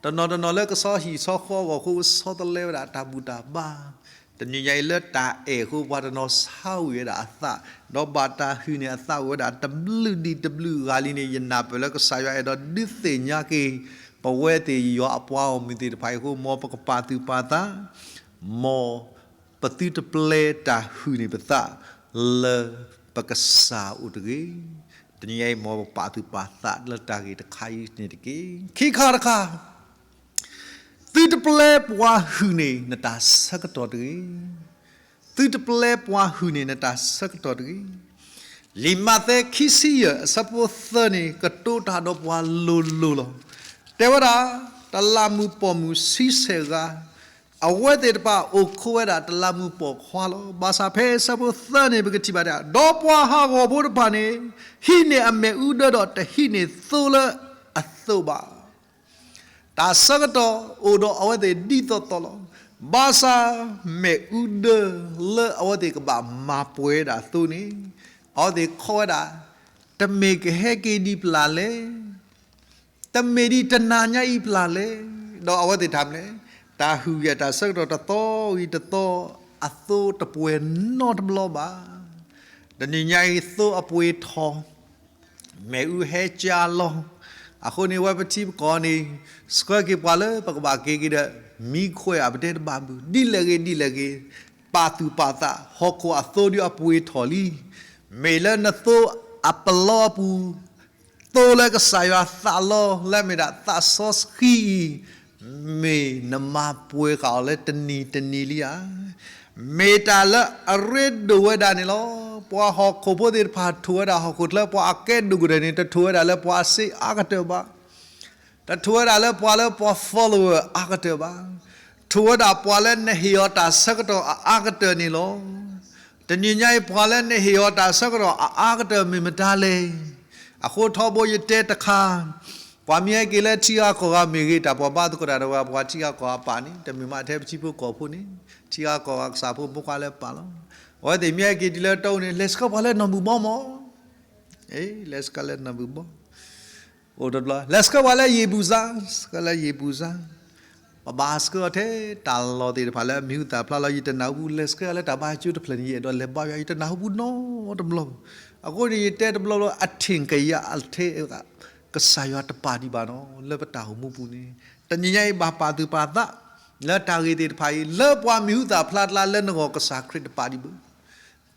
တနီၤတနီၤလၢကဆီဟံၣ်ဆီဃီအဂီၢ်အဃိ ဆီတလဲဝဲဒၣ်တၢ်ဘူၣ်တၢ်ဘါ. တနံၤညါအံၤလၢတၢ်အဲၣ်အဃိ ပှၤတနီၤဆါဝံၤဝဲဒၣ်အသး, ဒီးဘၣ်တၢ်ဟုၣ်န့ၢ်အသးဝံၤဝဲဒၣ်တဘျုးဒံးတဘျုးဂၤလံန့ၣ် ယနၢ်ပၢၢ်လၢကစၢ်ယွၤအဲၣ်ဒိးဒုးသ့ၣ်ညါက့ၤ ပဝဲသ့ၣ်ယွၤအပှၤဂီၢ်မုၢ်သ့ၣ်တဖၣ်အံၤအဃိ မ်ပကပာ်သူၣ်ပာ်သး, မ်ပသုတပျဲတၢ်ဟုၣ်န့ၢ်ပသးလၢပကစၢ်အအိၣ်တဂ့ၤ. တနံၤညါအံၤ မ်ပပာ်သူၣ်ပာ်သးလၢတၢ်ဂ့ၢ်တခါအံၤန့ၣ်တက့ၢ်. ခံခါတခါ, သုတပျဲပှၤဟုၣ်န့ၢ်နတၢ်ဆၢကတီၢ်တဂ့ၤ. သုတပျဲပှၤဟုၣ်န့ၢ်နတၢ်ဆၢကတီၢ်တဂ့ၤ. လံာ်မးသဲခံဆံယဲၢ် အဆၢဖိသၢန့ၣ် ကတိၤတၢ်ဒီးပှၤလိၤလိၤလီၤ. တဲဝဲဒၣ်, တလးမူးပိာ်မုၣ်ဆံဆဲၣ်ဂၤ, အဝဲသ့ၣ်တဖၣ်အိၣ်ခိးဝဲဒၣ်တလးမူးပိာ်ခွါလီၤ. ဘၣ်ဆၣ်ဖဲအဆၢဖိသၢန့ၣ် ပကထံၣ်ဘၣ်ဒၣ်, ဒီးပှၤဟးဂီၤဖိတဖၣ်န့ၣ် ဟံးန့ၢ်အမ့ၣ်အူဒၢဒီးတဟံးန့ၢ်သိလၢအသိးဘၣ်. တၢ်ဆၢကတီၢ်အိၣ်ဒီးအဝဲသ့ၣ်ဒ်သိးသိးလီၤ. ဘၣ်ဆၣ် မ့ၣ်အူဒၢလၢအဝဲသ့ၣ်ကဘၣ်မၤပှဲၤဒၣ်သိန့ၣ်, အဝဲသ့ၣ်ခိးဝဲဒၣ်, တမ့ၢ်ကဟဲက့ၤဒ်ပျၢ်လဲၣ်, တမ့ၢ်ဒ်တနၤညါအံၤပျၢ်လဲၣ်, ဒီးအဝဲသ့ၣ်တၢ်မနုၤလဲၣ်, တၢ်ဟုၣ်ဂဲၤတၢ်ဆၢကတီၢ်တသီဝံၤတသီ, အသိတပှဲၤနီတဘျီဘၣ်. တနံၤညါအံၤသိအပှ့ၤထီၣ် မ့ၣ်အူဟဲကၠါလီၤ. အဃိန့ၣ် ဝဲပထံပကီၢ်န့ၣ် ဆှၢက့ၤပှၤလၢပကဘၣ်က့ၤက့ၤဒီး မံခွဲးအပတဲတဘၣ်ဘု, ဒ်လဲၣ်ဂ့ၤဒ်လဲၣ်ဂ့ၤ, ပာ်သူၣ်ပာ်သး, ဟီၣ်ခိၣ်အသိဒုးအပှ့ၤထီၣ်လံ. မ့ၢ်လၢနသိအပလီအပူၤ, သိလၢကစၢ်ယွၤသးလီလၢအမ့ၢ်ဒၣ်သးစီဆှံအံၤ, မ့ၢ်နမၤပှဲၤဃာ်အီၤလၢတနံၤတနံၤလံဧါ. မ့ၢ်တၢ်လၢအရ့ဒိၣ်ဝဲဒၣ်န့ၣ်လီၤ. ပှၤဟီၣ်ခိၣ်ဖိသ့ၣ်တဖၣ်ထိၣ်ဝဲဒၣ်ဟီၣ်ခိၣ်ချၢ, ပှၤအကဲဒိၣ်ကတၢၢ်န့ၣ် တထိၣ်ဝဲဒၣ်လၢပှၤအစ့အါကတၢၢ်ဘၣ်. တထိၣ်ဝဲဒၣ်လၢပှၤလၢပှၤ follower အါကတၢၢ်ဘၣ်. ထိၣ်ဝဲဒၣ်ပှၤလၢနဟ့ၣ်အီၤတၢ်ဆၢကတီၢ်အအါကတၢၢ်န့ၣ်လီၤ. တနံၤညါအံၤ ပှၤလၢနဟ့ၣ်အီၤတၢ်ဆၢကတီၢ်အအါကတၢၢ်မ့ၢ်မတၤလဲၣ်. အဃိထီဘိယတဲတခါ, ပှၤမ့ၢ်ဟဲက့ၤလၢထံဂၤကီၢ်ဂၤမ့ၢ်ဂ့ၤ, တၢ်ပှၤဘါသကိးတၢ်ဒီးဝဲ ပှၤထံဂၤကီၢ်ဂၤပာ်န့ၣ်, တမ့ၢ်မးထဲပထံဖိကီၢ်ဖိန့ၣ်, ထံဂၤကီၢ်ဂၤကစၢ်ဖိမိၢ်ပှၢ်လၢပာ်လီၤ. အဝဲသ့ၣ်မ့ၢ်ဟဲက့ၤတုၤလၢတၢ်အိၣ်န့ၣ် လဲၤဆှၢပှၤလၢနီၢ်မုၢ်ဘီမး လဲၤဆှၢလၢနီၢ်မုၢ်ဘီ, အိၣ်တဘျီ လဲၤဆှၢပှၤလၢယ့ၣ်ပူၤစါ, ဆှၢလၢယ့ၣ်ပူၤစါ, ပဘၣ်ဆှၢအီၤထဲတၢ်လီၢ်သ့ၣ်တဖၣ်လၢအမံၤဟူသၣ်ဖျါလီၤ. ယတနၢ်ဟူပူၤ လဲၤဆှၢလၢတၢ်ဘါကၠိတဖျၢၣ်န့ၣ် ယအဲၣ်ဒိးလဲၤဘါယွၤ ယတနၢ်ဟူပူၤနီတဘျီ. အဃိန့ၣ် ယတဲတဘျီဘျီ အထင်ကရ အထဲ ကစၢ်ယွၤတပာ်ဒံးဘၣ်နီၤ လၢပတၢ်အိၣ်မူပူၤန့ၣ်, တနံၤညါအံၤဘၣ်ပာ်သူၣ်ပာ်သး လၢတၢ်ဂ့ၢ်သ့ၣ်တဖၣ်အံၤ လၢပှၤမံၤဟူသၣ်ဖျါတလါလၢနဂီၢ် ကစၢ်ခရံာ်တပာ်ဒံးဘၣ်.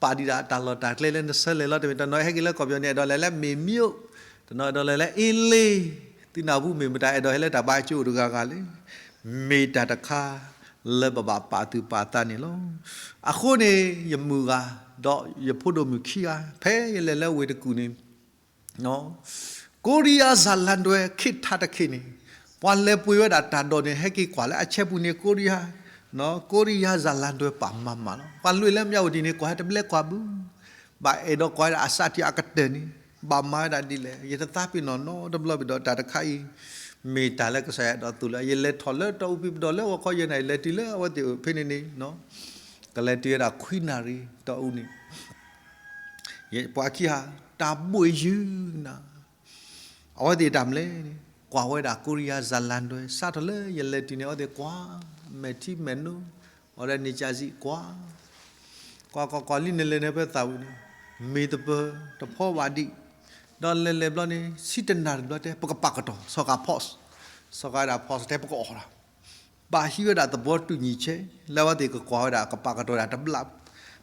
ပာ်ဒံးဒၣ်တၢ်လီၢ်တၢ်ကျဲလၢနဆၢလဲၤလီၤတမ့ၢ်, တနီၤဟဲက့ၤလၢကီၢ်ပယီၤန့ၣ် အဲၣ်ဒိးလဲၤလၢမ့ၢ်မ့ၢ်အိၣ်, တနီၤအဲၣ်ဒိးလဲၤလၢအ့လ့, သုနၢ်ဟူမ့ၢ်မတၤ အဲၣ်ဒိးဟဲလၢတၢ်ဘါကၠိအိၣ်တဂၤဂၤလဲၣ်. မ့ၢ်တၢ်တခါလၢပဘၣ်ပာ်သူၣ်ပာ်သးန့ၣ်လီၤ. အဃိန့ၣ် ယမုၢ်ဂၤ ဒီးယဖိဒိၣ်မုၣ်ခံဂၤ ဖဲယလဲၤလၢဝ့ၢ်တကူၣ်န့ၣ် ကိရံယါစၢ်လၣ်ဒွဲၣ် ခ့ထးတခ့န့ၣ် ပှၤလဲၤပှ့ၤဝဲဒၣ်တၢ်ဒိးန့ၣ် ဟဲက့ၤကွၢ်လၢအဆဲပူၤန့ၣ် ကိရံယါ, ကိရံယါစၢ်လၣ်ဒွဲၣ်ပာ်မၤမးလီၤ. ပှၤလွံၢ်လၢမၠးဝတံၤန့ၣ် ကွၢ်ဟဲတဘျဲကွၢ်ဘု, ဘၣ်အဲၣ်ဒိးကွၢ်ဝဲဒၣ်အစးထံးအကတၢၢ်န့ၣ် ဘၣ်မၤဝဲဒၣ်ဒ်လဲၣ်. ယတသးပ့ၤနီၣ်နီတဘျီဘၣ်ဒီး တၢ်တခါအံၤ မ့ၢ်တၢ်လၢကစၢ်ယွၤအဲၣ်ဒိးသိၣ်လိ, ယလဲၤထီၣ်လၢတီအူပံၤပဒီလၢဂီၤခီယဲၢ်နၣ်ရံၣ် လဲၤတုၤလၢအဝဲသ့ၣ်ဖဲန့ၣ်န့ၣ် ကလဲၤတုၤဝဲဒၣ်ခွံနၣ်ရံၣ်တီအူန့ၣ် ပှၤခံဂၤ တၢ်ဘှံးယုၢ်နၤ, အဝဲသ့ၣ်တၢ်မနုၤလဲၣ်န့ၣ် ကွၢ်ဝဲဒၣ်ကိရံယါစၢ်လၣ်ဒွဲၣ် စးထီၣ်လၢယလဲၤတုၤန့ၣ် အဝဲသ့ၣ်ကွၢ် မဲာ်ထံမဲာ်နိ, အီၤဒီးန့ၣ်ကၢ်စံးကွၢ်, ကွၢ်ကွၢ်ကွၢ်လံန့ၣ် လဲၤန့ၣ်ဖဲသးဝံၤန့ၣ် မ့ၢ်တပၢၤတဖီဘၣ်ဒံး, ဒီးလဲၤလဲၤဘျီန့ၣ် ဆံတနၣ်ရံၣ်ဘျီတဲ ပကပာ်ကတီၢ် စီၤကၤ pause, စီၤကၤဝဲဒၣ် pause တဲ ပကအီၣ်လီၤ. ဘၣ်ဟံးဝဲဒၣ်သဘောတူညီချက် လၢအဝဲသ့ၣ်ကကွၢ်ဝဲဒၣ် ကပာ်ကတီၢ်ဒၣ်တဘျီ,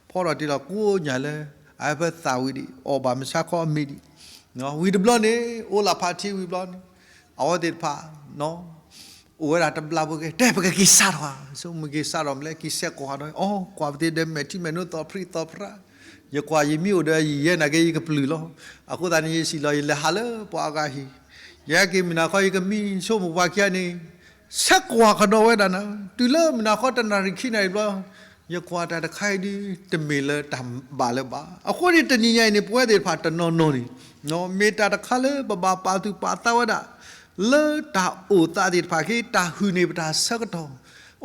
ဖီထီၣ်တ့ၢ်လီၤကိးညါလၢ အဝဲသးဝံၤဒံး အီၣ်ဘၣ်မုၢ်ဆါခီအမံၤဒံး, ဝံၤတဘျီန့ၣ် အိၣ်လၢဖါထံဝံၤဘျီန့ၣ် အဝဲသ့ၣ်တဖၣ် အိၣ်ဝဲဒၣ်တဘျီဖိကဲ တဲပကက့ၤစးထီၣ်ဧါ, ဆိကမိၣ်က့ၤစးထီၣ်မလဲၣ် က့ၤဆဲးကွၢ်ဒီး အိ ကွၢ်ပသ့ဒီးမဲာ်ထံမဲာ်နိသီၣ်ဖျံးသီၣ်ဖရၣ်, ယကွၢ်ယမ့ၢ်အိၣ်ဒီးယယဲနာ်က့ ယကပျုၢ်လီၤ. အဃိသတးန့ၣ် ယစံးလီၤ ယလဲၤဟးလၢပှၤအဂၤဟံၣ်, ယဟဲက့ၤမုၢ်နၤခီ ယကမံဆိကမိၣ်ပှၤခံဂၤန့ၣ် ဆဲးကွၢ်ကဒီးဝဲဒၣ်နၤ, တုၤလၢမုၢ်နၤခီတနၣ်ရံၣ်ခံနၣ်ရံၣ်ဘျီ ယကွၢ်တၢ်တခါအံၤဒုး တမ့ၢ်လၢတၢ်ဘၣ်လၢၤဘၣ်. အဃိန့ၣ် တနံၤညါအံၤန့ၣ် ပဝဲသ့ၣ်တဖၣ်တနီၤနီၤန့ၣ် မ့ၢ်တၢ်တခါလၢပဘၣ်ပာ်သူၣ်ပာ်သးဝဲဒၣ် လၢတၢ်အိၣ်သးသ့ၣ်တဖၣ်က့ တၢ်ဟုၣ်န့ၢ်ပတၢ်ဆၢကတီၢ်,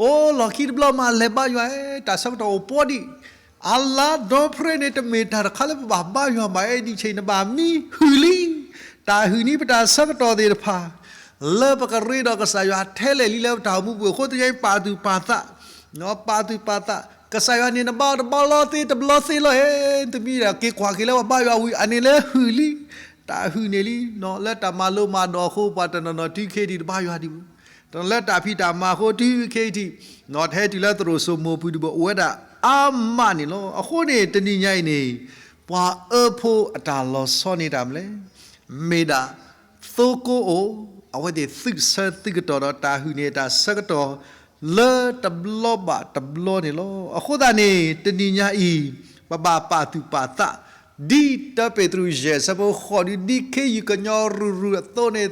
အိ လီၢ်ခံတဘျီမး လဲၤဘါယွၤဧၢ, တၢ်ဆၢကတီၢ်အိၣ်ပှဲၤဒံး, အလါဒီဖရဲန့ၣ် တမ့ၢ်တၢ်တခါလၢပဘၣ်ဘါယွၤဘၣ်, အဲၣ်ဒိးဆၢနဘၣ်မံဟုၣ်လံ, တၢ်ဟုၣ်န့ၢ်ပတၢ်ဆၢကတီၢ်သ့ၣ်တဖၣ် လၢပကရ့ဒီးကစၢ်ယွၤထဲလဲၣ်လံလၢပတၢ်အိၣ်မူပူၤအဃိ တနံၤညါအံၤပာ်သူၣ်ပာ်သး, ပာ်သူၣ်ပာ်သး, ကစၢ်ယွၤန့ၣ် နဘါအီၤတဘျီလီၤသ့တဘျီသ့လီၤဧၢ, တမံၤဒီး က့ၤကွၢ်က့ၤလၢပဘါယွၤဝံၤ အန့ၣ်လၢဟုၣ်လံ, တၢ်ဟုၣ်န့ၢ်လံ, လၢတၢ်မၤလိမၤဒိးအဃိ ပှၤတနီၤနီၤတုၤခဲအံၤဒံးတဘါယွၤဒံးဘၣ်, တနီၤလၢတၢ်ဖံးတၢ်မၤအဃိတုၤခဲအံၤဒံး, တဟဲတုၤလၢသရိာ်စိမိၤပူၤဒံးဘၣ် အိၣ်ဝဲဒၣ်အါမးန့ၣ်လီၤ. အဃိန့ၣ် တနံၤညါအံၤန့ၣ် ပှၤအၢဖိအတၢ်လီၤဆီန့ၣ်တၢ်မနုၤလဲၣ်, မ့ၢ်ဒၣ် သိကိးအိၣ်, အဝဲသ့ၣ်သုးဆၢသုးကတီၢ်ဒီးတၢ်ဟုၣ်န့ၢ်တၢ်ဆၢကတီၢ် လၢတဘျီဘၣ်တဘျီန့ၣ်လီၤ. အဃိသတးန့ၣ် တနံၤညါအံၤ ပဘၣ်ပာ်သူၣ်ပာ်သး, ဒ်တၢပ့းတရူးယဲၢ်ဆၢဖိဃိးဒု ဒ်ခ့ယုၢ်ကညီရုၢ်ရုၢ်အသိးန့ၣ်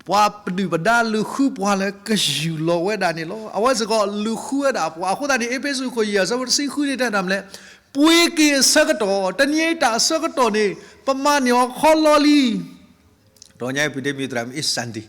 ပှၤပဒုၣ်ပဒါလူၤဃုပှၤလၢကယူၢ်လီၤဝဲဒၣ်န့ၣ်လီၤ. အဝဲစ့ၢ်ကီးလူၤဃုဝဲဒၣ်ပှၤ အဃိသတးန့ၣ် အ့းဖ့းစူး ခိၣ်ယဲၢ် အဆၢဖိတဆံဃုန့ၣ် တဲဒၣ်မနုၤလဲၣ်, ပှ့ၤက့ၤအဆၢကတီၢ်, တနံၤအံၤတၢ်အဆၢကတီၢ်န့ၣ် ပမၤန့ၢ်အီၤခီလီလံ. ဒီးညါအံၤပူၤဒ့မ့ၢ်သရၣ်မုၣ်အ့ၣ်စၣ်ဒံၣ်,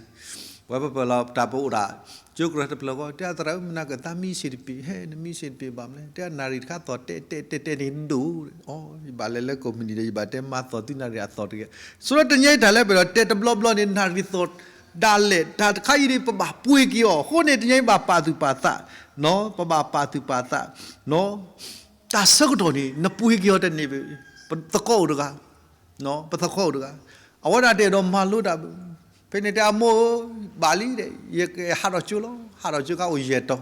ပဝဲပပၢၢ်လီၤတၢ်ပအိၣ်ဒၣ် ကၠိကရၢတဖျၢၣ်ဃီ တဲသရၣ်ဧၢ မနၤကသးမံစ့ၢ်တပ့ၤ, ဟဲနမံစ့ၢ်တပ့ၤဘၣ်မနုၤလဲၣ်, တဲနၣ်ရံၣ်တခါသီၣ်တဲတဲတဲတဲန့ၣ်ဒိၣ်, အီ ယဘၣ်လဲၤလၢကိးမုၢ်နံၤဒီး ယဘၣ်တဲမၤသီၣ်သုနၣ်ရံၣ်အသီၣ်တဂ့ၤ. ဆိဒီးတနံၤအံၤတၢ်လၢပဒီးတဲတဘျီဘျီန့ၣ် နၣ်ရံၣ်သီၣ်ဒၣ်လဲာ် တၢ်တခါအံၤန့ၣ် ပဘၣ်ပှ့ၤက့ၤအီၤ, အဃိန့ၣ် တနံၤအံၤဘၣ်ပာ်သူၣ်ပာ်သး, ပဘၣ်ပာ်သူၣ်ပာ်သး, တၢ်ဆၢကတီၢ်န့ၣ် နပှ့ၤက့ၤအီၤတန့ၢ်ဘၣ်, ပသကိးအိၣ်တဂၤ ပသကိးအိၣ်တဂၤ, အဝဲဒၣ်တအဲၣ်ဒိးမၤလိတၢ်ဘၣ်, ဖဲန့ၣ်တဲအမိၢ်ဧၢ, ဘၣ်လံဒီး ယကဟးထီၣ်ကၠိလီၤ, ဟးထီၣ်ကၠိခါအိၣ်ယဲၢ်တီၤ,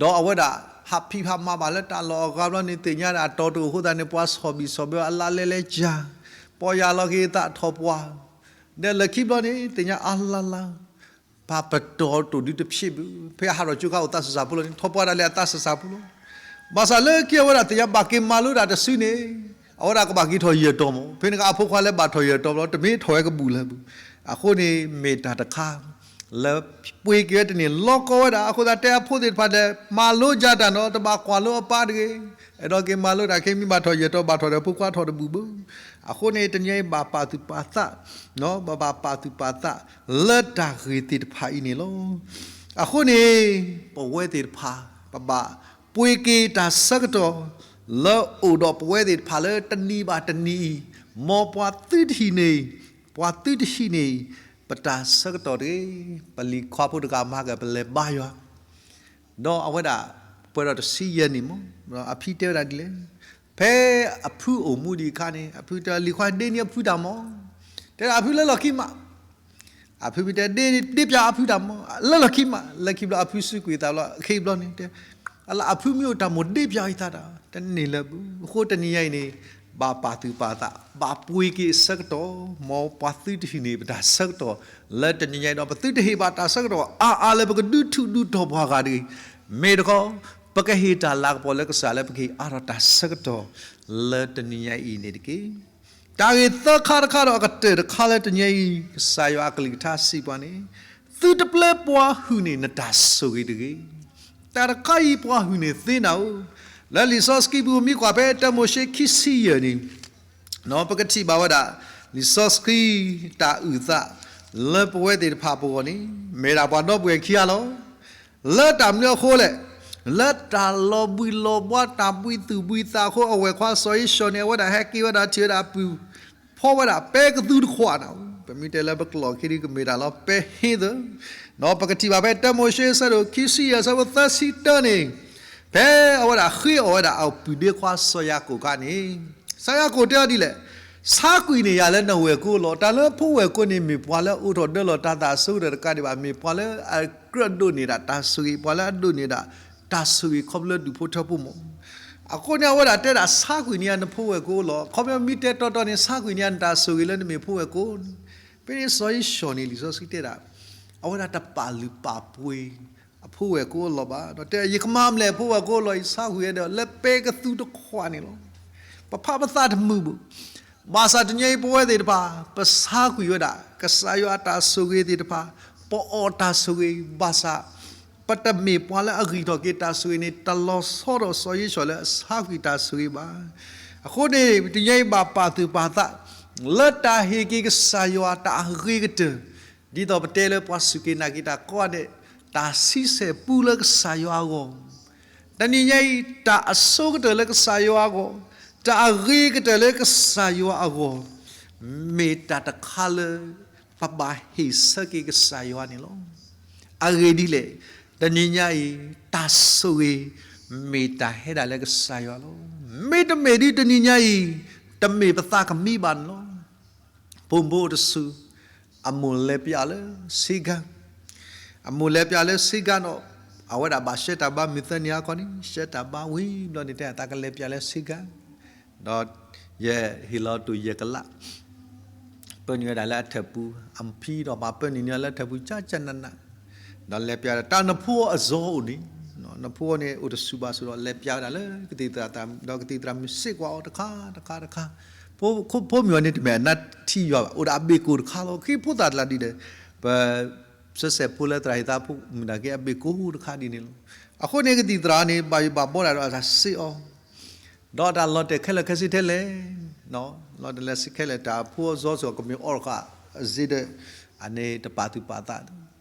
ဒီးအဝဲဒၣ် ဟးဖံးဟးမၤဘၣ်လၢတၢ်လီၢ်အဂၤဘျီန့ၣ် သ့ၣ်ညါဒၣ်အတီၤတအိၣ်အဃိသတးန့ၣ် ပှၤဆီၣ်ဘံၣ်ဆီၣ်ဘၢအလါလဲလဲကၢ်, ပီၢ်ယၢ်လီၤက့ၤသးထီၣ်ပှၢ်, ဒီးလၢခံဘျီန့ၣ် သ့ၣ်ညါအါလါလါ ပၢ်ပတီၢ်တိၢ်ဒုတဖျ့ဘၣ်, ဖဲအဟးထီၣ်ကၠိခါအိၣ်သးစၢ်စၢ်ဖိလီၤန့ၣ် ထီၣ်ပှၢ်ဒၣ်လဲာ်အသးစၢ်စၢ်ဖိလီၤ. ဘၣ်ဆၣ်လၢခံအဝဲဒၣ်သ့ၣ်ညါဘၣ်က့ၤမၤလိဒၣ်တစုန့ၣ် အဝဲဒၣ်ကဘၣ်က့ၤထီၣ်ယဲၢ်တီၤမး, ဖဲန့ၣ်က့အဖိခွါလၢဘၣ်ထီၣ်ယဲၢ်တီၤဘျီ တမ့ၢ်ထီၣ်ဝဲကဘူၣ်လၢၤဘၣ်. အဃိန့ၣ် မ့ၢ်တၢ်တခါ လၢပှ့ၤက့ၤဝဲတန့ၢ်လီၤကီဝဲဒၣ်, အဃိသတးတဲအဖိသ့ၣ်တဖၣ်ဒီး မၤလိကၢ်တၢ်နီၤ, တဘၣ်ကွၢ်လိအပၢ်တဂ့ၤ, အဲၣ်ဒိးက့ၤမၤလိတၢ်ခဲ မ့ၢ်ဘၣ်ထီၣ်ယဲၢ်တီၤ ဘၣ်ထီၣ်ဒီးဖိခွါထီၣ်တဘူၣ်ဘၣ်. အဃိန့ၣ် တနံၤအံၤဘၣ်ပာ်သူၣ်ပာ်သး, ပဘၣ်ပာ်သူၣ်ပာ်သး လၢတၢ်ဂ့ၢ်သ့ၣ်တဖၣ်အံၤန့ၣ်လီၤ. အဃိန့ၣ် ပဝဲသ့ၣ်တဖၣ် ပဘၣ်ပှ့ၤက့ၤတၢ်ဆၢကတီၢ် လၢအိၣ်ဒီးပဝဲသ့ၣ်တဖၣ်လၢတနံၤဘၣ်တနံၤအံၤ, မ်ပှၤသုတဟံးန့ၢ်, ပှၤသုတဟံးန့ၢ် ပတၢ်ဆၢကတီၢ်တဂ့ၤ. ပလံၤခွါဖိတဂၤမၤက့ၤ ပလဲၤဘါယွၤ ဒီးအဝဲဒၣ် ပှဲၤဒီးတဆံယဲၢ်နံၣ်မး, အဖံတဲဝဲဒၣ်ဒ်လဲၣ်, ဖဲအဖုအိၣ်မူဒံးအခါန့ၣ် အဖုတဲလံၤခွါဒ့န့ၢ်အဖုတၢ်မီၤ, တဲဒၣ်အဖုလၢလီၢ်ခံမး, အဖုတဲဒ့ ဒ့ပၠးအဖုတၢ်မီၤ လၢလီၢ်ခံမး, လၢခံဘျီအဖုစူးကွံာ်သးဘျီ ခဲအံၤဘျီန့ၣ်တဲ အလၢအဖုမ့ၢ်အိၣ်တၢ်မိၣ်ဒ့ပၠးအီၤသးတၢ် တန့ၢ်လၢၤဘၣ်. အဃိတနံၤညါအံၤန့ၣ် ဘၣ်ပာ်သူၣ်ပာ်သး ဘၣ်ပှ့ၤက့ၤအဆၢကတီၢ် မ်ပှၤသုတဟံးန့ၢ်ပတၢ်ဆၢကတီၢ် လၢတနံၤညါအံၤဒီး ပသုတဟ့ၣ်ဘၣ်တၢ်ဆၢကတီၢ်အါအါလၢပကဒုးထူးဒုးတီၤပှၤဂၤတဂ့ၤ. မ့ၢ်တခီ ပကဟ့ၣ်တၢ်လၤကပီၤလၢကစၢ်လၢပကဟ့ၣ်အါထီၣ်တၢ်ဆၢကတီၢ် လၢတနံၤညါအံၤန့ၣ်တက့ၢ်. တၢ်ဂ့ၢ်သၢခါတခါဒီးအကတၢၢ်တခါလၢတနံၤညါအံၤ ကစၢ်ယွၤအကလုၢ်ကထါစံးပှၤန့ၣ်, သုတပျဲပှၤဟုၣ်န့ၢ်နတၢ်ဆိၣ်ဂ့ၤတဂ့ၤ. တၢ်တခါအံၤပှၤဟုၣ်န့ၢ်သ့နၤဧၢ, လၢလံာ်စီဆှံပူၤမ့ၢ်ကွၢ်ဖဲတၢမိၤၡ့ခံဆံယဲၢ်န့ၣ် ပကထံၣ်ဘၣ်ဝဲဒၣ် လံာ်စီဆှံ တၢ်အုၣ်သး လၢပဝဲသ့ၣ်တဖၣ်ပဂီၢ်န့ၣ် မ့ၢ်ဒၣ်ပှၤဒီပုၢ်ဝဲၢ်ခံဂၤလီၤ. လၢတၢ်မနုၤအဃိလဲၣ်, လၢတၢ်လီၤဘှံးလီၤဘှါ တၢ်ဘှံးသူၣ်ဘှံးသးအဃိ အဝဲၢ်ခွါစီၤဧ့ၡီၤန့ၣ် အဝဲဒၣ်ဟဲက့ၤဝဲဒၣ်ထံၣ်ဝဲဒၣ်အပုၢ် ဖီဝဲဒၣ်ပဲကသူတခွးနၤ, ပမ့ၢ်တဲလၢပကျိာ်ခံဒုကမ့ၢ်ဒၣ်လီၤ ပဲဟ့သၢ, ပကထံၣ်ဘၣ်ဖဲတၢမိၤၡ့ အဆၢဒိၣ်ခံဆံယဲၢ် အဆၢဖိသၢဆံတၢန့ၣ်, ဖဲအဝဲဒၣ်ဃ့အီၣ်ဝဲဒၣ်အပုၢ်ဒ့ခွါစီၤယၤကိာ်အခါန့ၣ်, စီၤယၤကိာ်တဲအီၤဒ်လဲၣ်, ဆါကွံာ်န့ၢ်ယၤလၢနဝဲၢ်ကိလီၤ. တၢ်လၢဖိဝဲၢ်ကိန့ၣ် မ့ၢ်ပှၤလၢအအိးထီၣ်ဒၢလီၤတၢ်သးအဆိကတၢၢ်တကးဒံးဘၣ်, မ့ၢ်ပှၤလၢအကြၢးဒိးန့ၢ်ဒၣ်တၢ်ဆိၣ်ဂ့ၤ, ပှၤလၢအဒိးန့ၢ်ဒၣ်တၢ်ဆိၣ်ဂ့ၤခီဖျိလၢဒူၣ်ဖိထၢဖိမး. အဃိန့ၣ် အဝဲဒၣ်တဲဒၣ်ဆါကွံာ်န့ၢ်ယၤနဖိဝဲၢ်ကိလီၤ. ခီဖျိမ့ၢ်တဲတီတီန့ၣ် ဆါကွံာ်န့ၢ်ယၤနတၢ်ဆိၣ်ဂ့ၤလၢနမ့ၢ်ဖိဝဲၢ်ကိန့ၣ်. ဖဲန့ၣ်စီၤဧ့ၡီၤန့ၣ် လံာ်စီဆှံတဲဒၣ် အဝဲဒၣ်တပာ်လုၢ်ပာ်ပှ့ၤအဖိဝဲၢ်ကိလီၤဘၣ်. ဒီးတဲ ယကမၤမလဲၣ်အဖိဝဲၢ်ကိလီၤ ယဆါကွံာ်ဝဲဒီး လၢပဲကသူတခွးန့ၣ်လီၤ. ပဖးပသးတမုာ်ဘၣ်. ဘၣ်ဆၣ်တနံၤအံၤပဝဲသ့ၣ်တဖၣ် ပဆါကွံာ်ဝဲဒၣ် ကစၢ်ယွၤအတၢ်ဆိၣ်ဂ့ၤသ့ၣ်တဖၣ်, ပအီၣ်တၢ်ဆိၣ်ဂ့ၤ ဘၣ်ဆၣ် ပတမ့ၢ်ပှၤလၢအဂံၢ်ထီၣ်က့ၤတၢ်ဆိၣ်ဂ့ၤန့ၣ် တလီၤဆီဒီးစီၤဧ့ၡီၤလၢအဆါကွံာ်တၢ်ဆိၣ်ဂ့ၤဘၣ်. အဃိန့ၣ် တနံၤအံၤဘၣ်ပာ်သူၣ်ပာ်သး လၢတၢ်ဟ့ၣ်က့ၤကစၢ်ယွၤတၢ်အဂ့ၤကတၢၢ်, ဒ်သိးပတဲလၢပှၤစူၢ်က့ၤနာ်က့ၤတၢ်ကိးဂၤဒဲး, တၢ်ဆံဆဲၣ်ပူလၢကစၢ်ယွၤအဂီၢ်, တနံၤညါအံၤ တၢ်အဆိကတၢၢ်လၢကစၢ်ယွၤအဂီၢ်, တၢ်အဂ့ၤကတၢၢ်လၢကစၢ်ယွၤအဂီၢ်, မ့ၢ်တၢ်တခါလၢ ပဘၣ်ဟ့ၣ်ဆၢက့ၤကစၢ်ယွၤန့ၣ်လီၤ. အဂ့ၢ်ဒ်လဲၣ်, တနံၤညါအံၤ တၢ်ဆိၣ်ဂ့ၤ မ့ၢ်တၢ်ဟဲဒၣ်လၢကစၢ်ယွၤလီၤ. မ့တမ့ၢ်ဒ်တနံၤညါအံၤ တမ့ၢ်ပသးကမံဘၣ်န့ၣ်လီၤ. ဖိမုၣ်ဖိတစု အမိၢ်လဲၤပျးလၢဆ့ကၤ, အမိၢ်လဲၤပျးလၢဆ့ကၤဒီး အဝဲဒၣ်ဘၣ်ရှဲတၢ်ဘါမုၢ်သၢနံၤအခီန့ၣ် ရှဲတၢ်ဘါဝံၤဘျီန့ၣ် တဲသးကလဲၤပျးလၢဆ့ကၤ, ဒီးယဟ့ၣ်လီၤတိၢ်ယဲၢ်ကလး, ပၢနုာ်ဝဲဒၣ်လၢအထၢၣ်ပူၤ, အဖံဒီးမၤပၢနုာ်န့ၢ်အီၤလၢထၢၣ်ပူၤ ကၠၢ်ကၠၢ်နးနး, ဒီးလဲၤပျးဝဲဒၣ် တၢ်နဖိအီၤအစီၤအိၣ်န့ၣ်, နဖိအီၤန့ၣ် အိၣ်တဆူၣ်ဘၣ်ဆူၣ်ဒီး လဲၤပျးဝဲဒၣ်လၢကသံၣ်သရၣ်, ဒီးကသံၣ်သရၣ်မုၣ်စံးကွၢ်အီၤတခါတခါတခါ, ဖိမုၣ်အီၤန့ၣ် တမ့ၢ်အနါထံယွၤဘၣ်, အိၣ်ဒီးအဘ့ၣ်ကိၢ်တခါလီၤ. ခံဖိသၣ်တလးဒ်ဒီး ပ ဆၢဆဲးဖိလၢသရၣ်ဟ့ၣ်သးဖိမုၣ်နာ်က့ အဘ့ၣ်ကိၢ်တခါဒ်န့ၣ်လီၤ. အဃိန့ၣ် ကသံၣ်သရၣ်န့ၣ် ဘၣ်ယိၣ်ဘၣ်ဘီဒၣ်ဒီးအတၢ်စံးအီၤ, ဒီးတၢ်လီၤတဲာ်ခဲလၢာ်ခဲဆ့ထဲလဲၣ်, လီၤတဲာ်ခဲလၢာ် တၢ်ဖိအစီၤစီၤကမ့ၢ်အီၣ်ဃာ်အစ့ဒီး အန့ၣ်တပာ်သူၣ်ပာ်သး,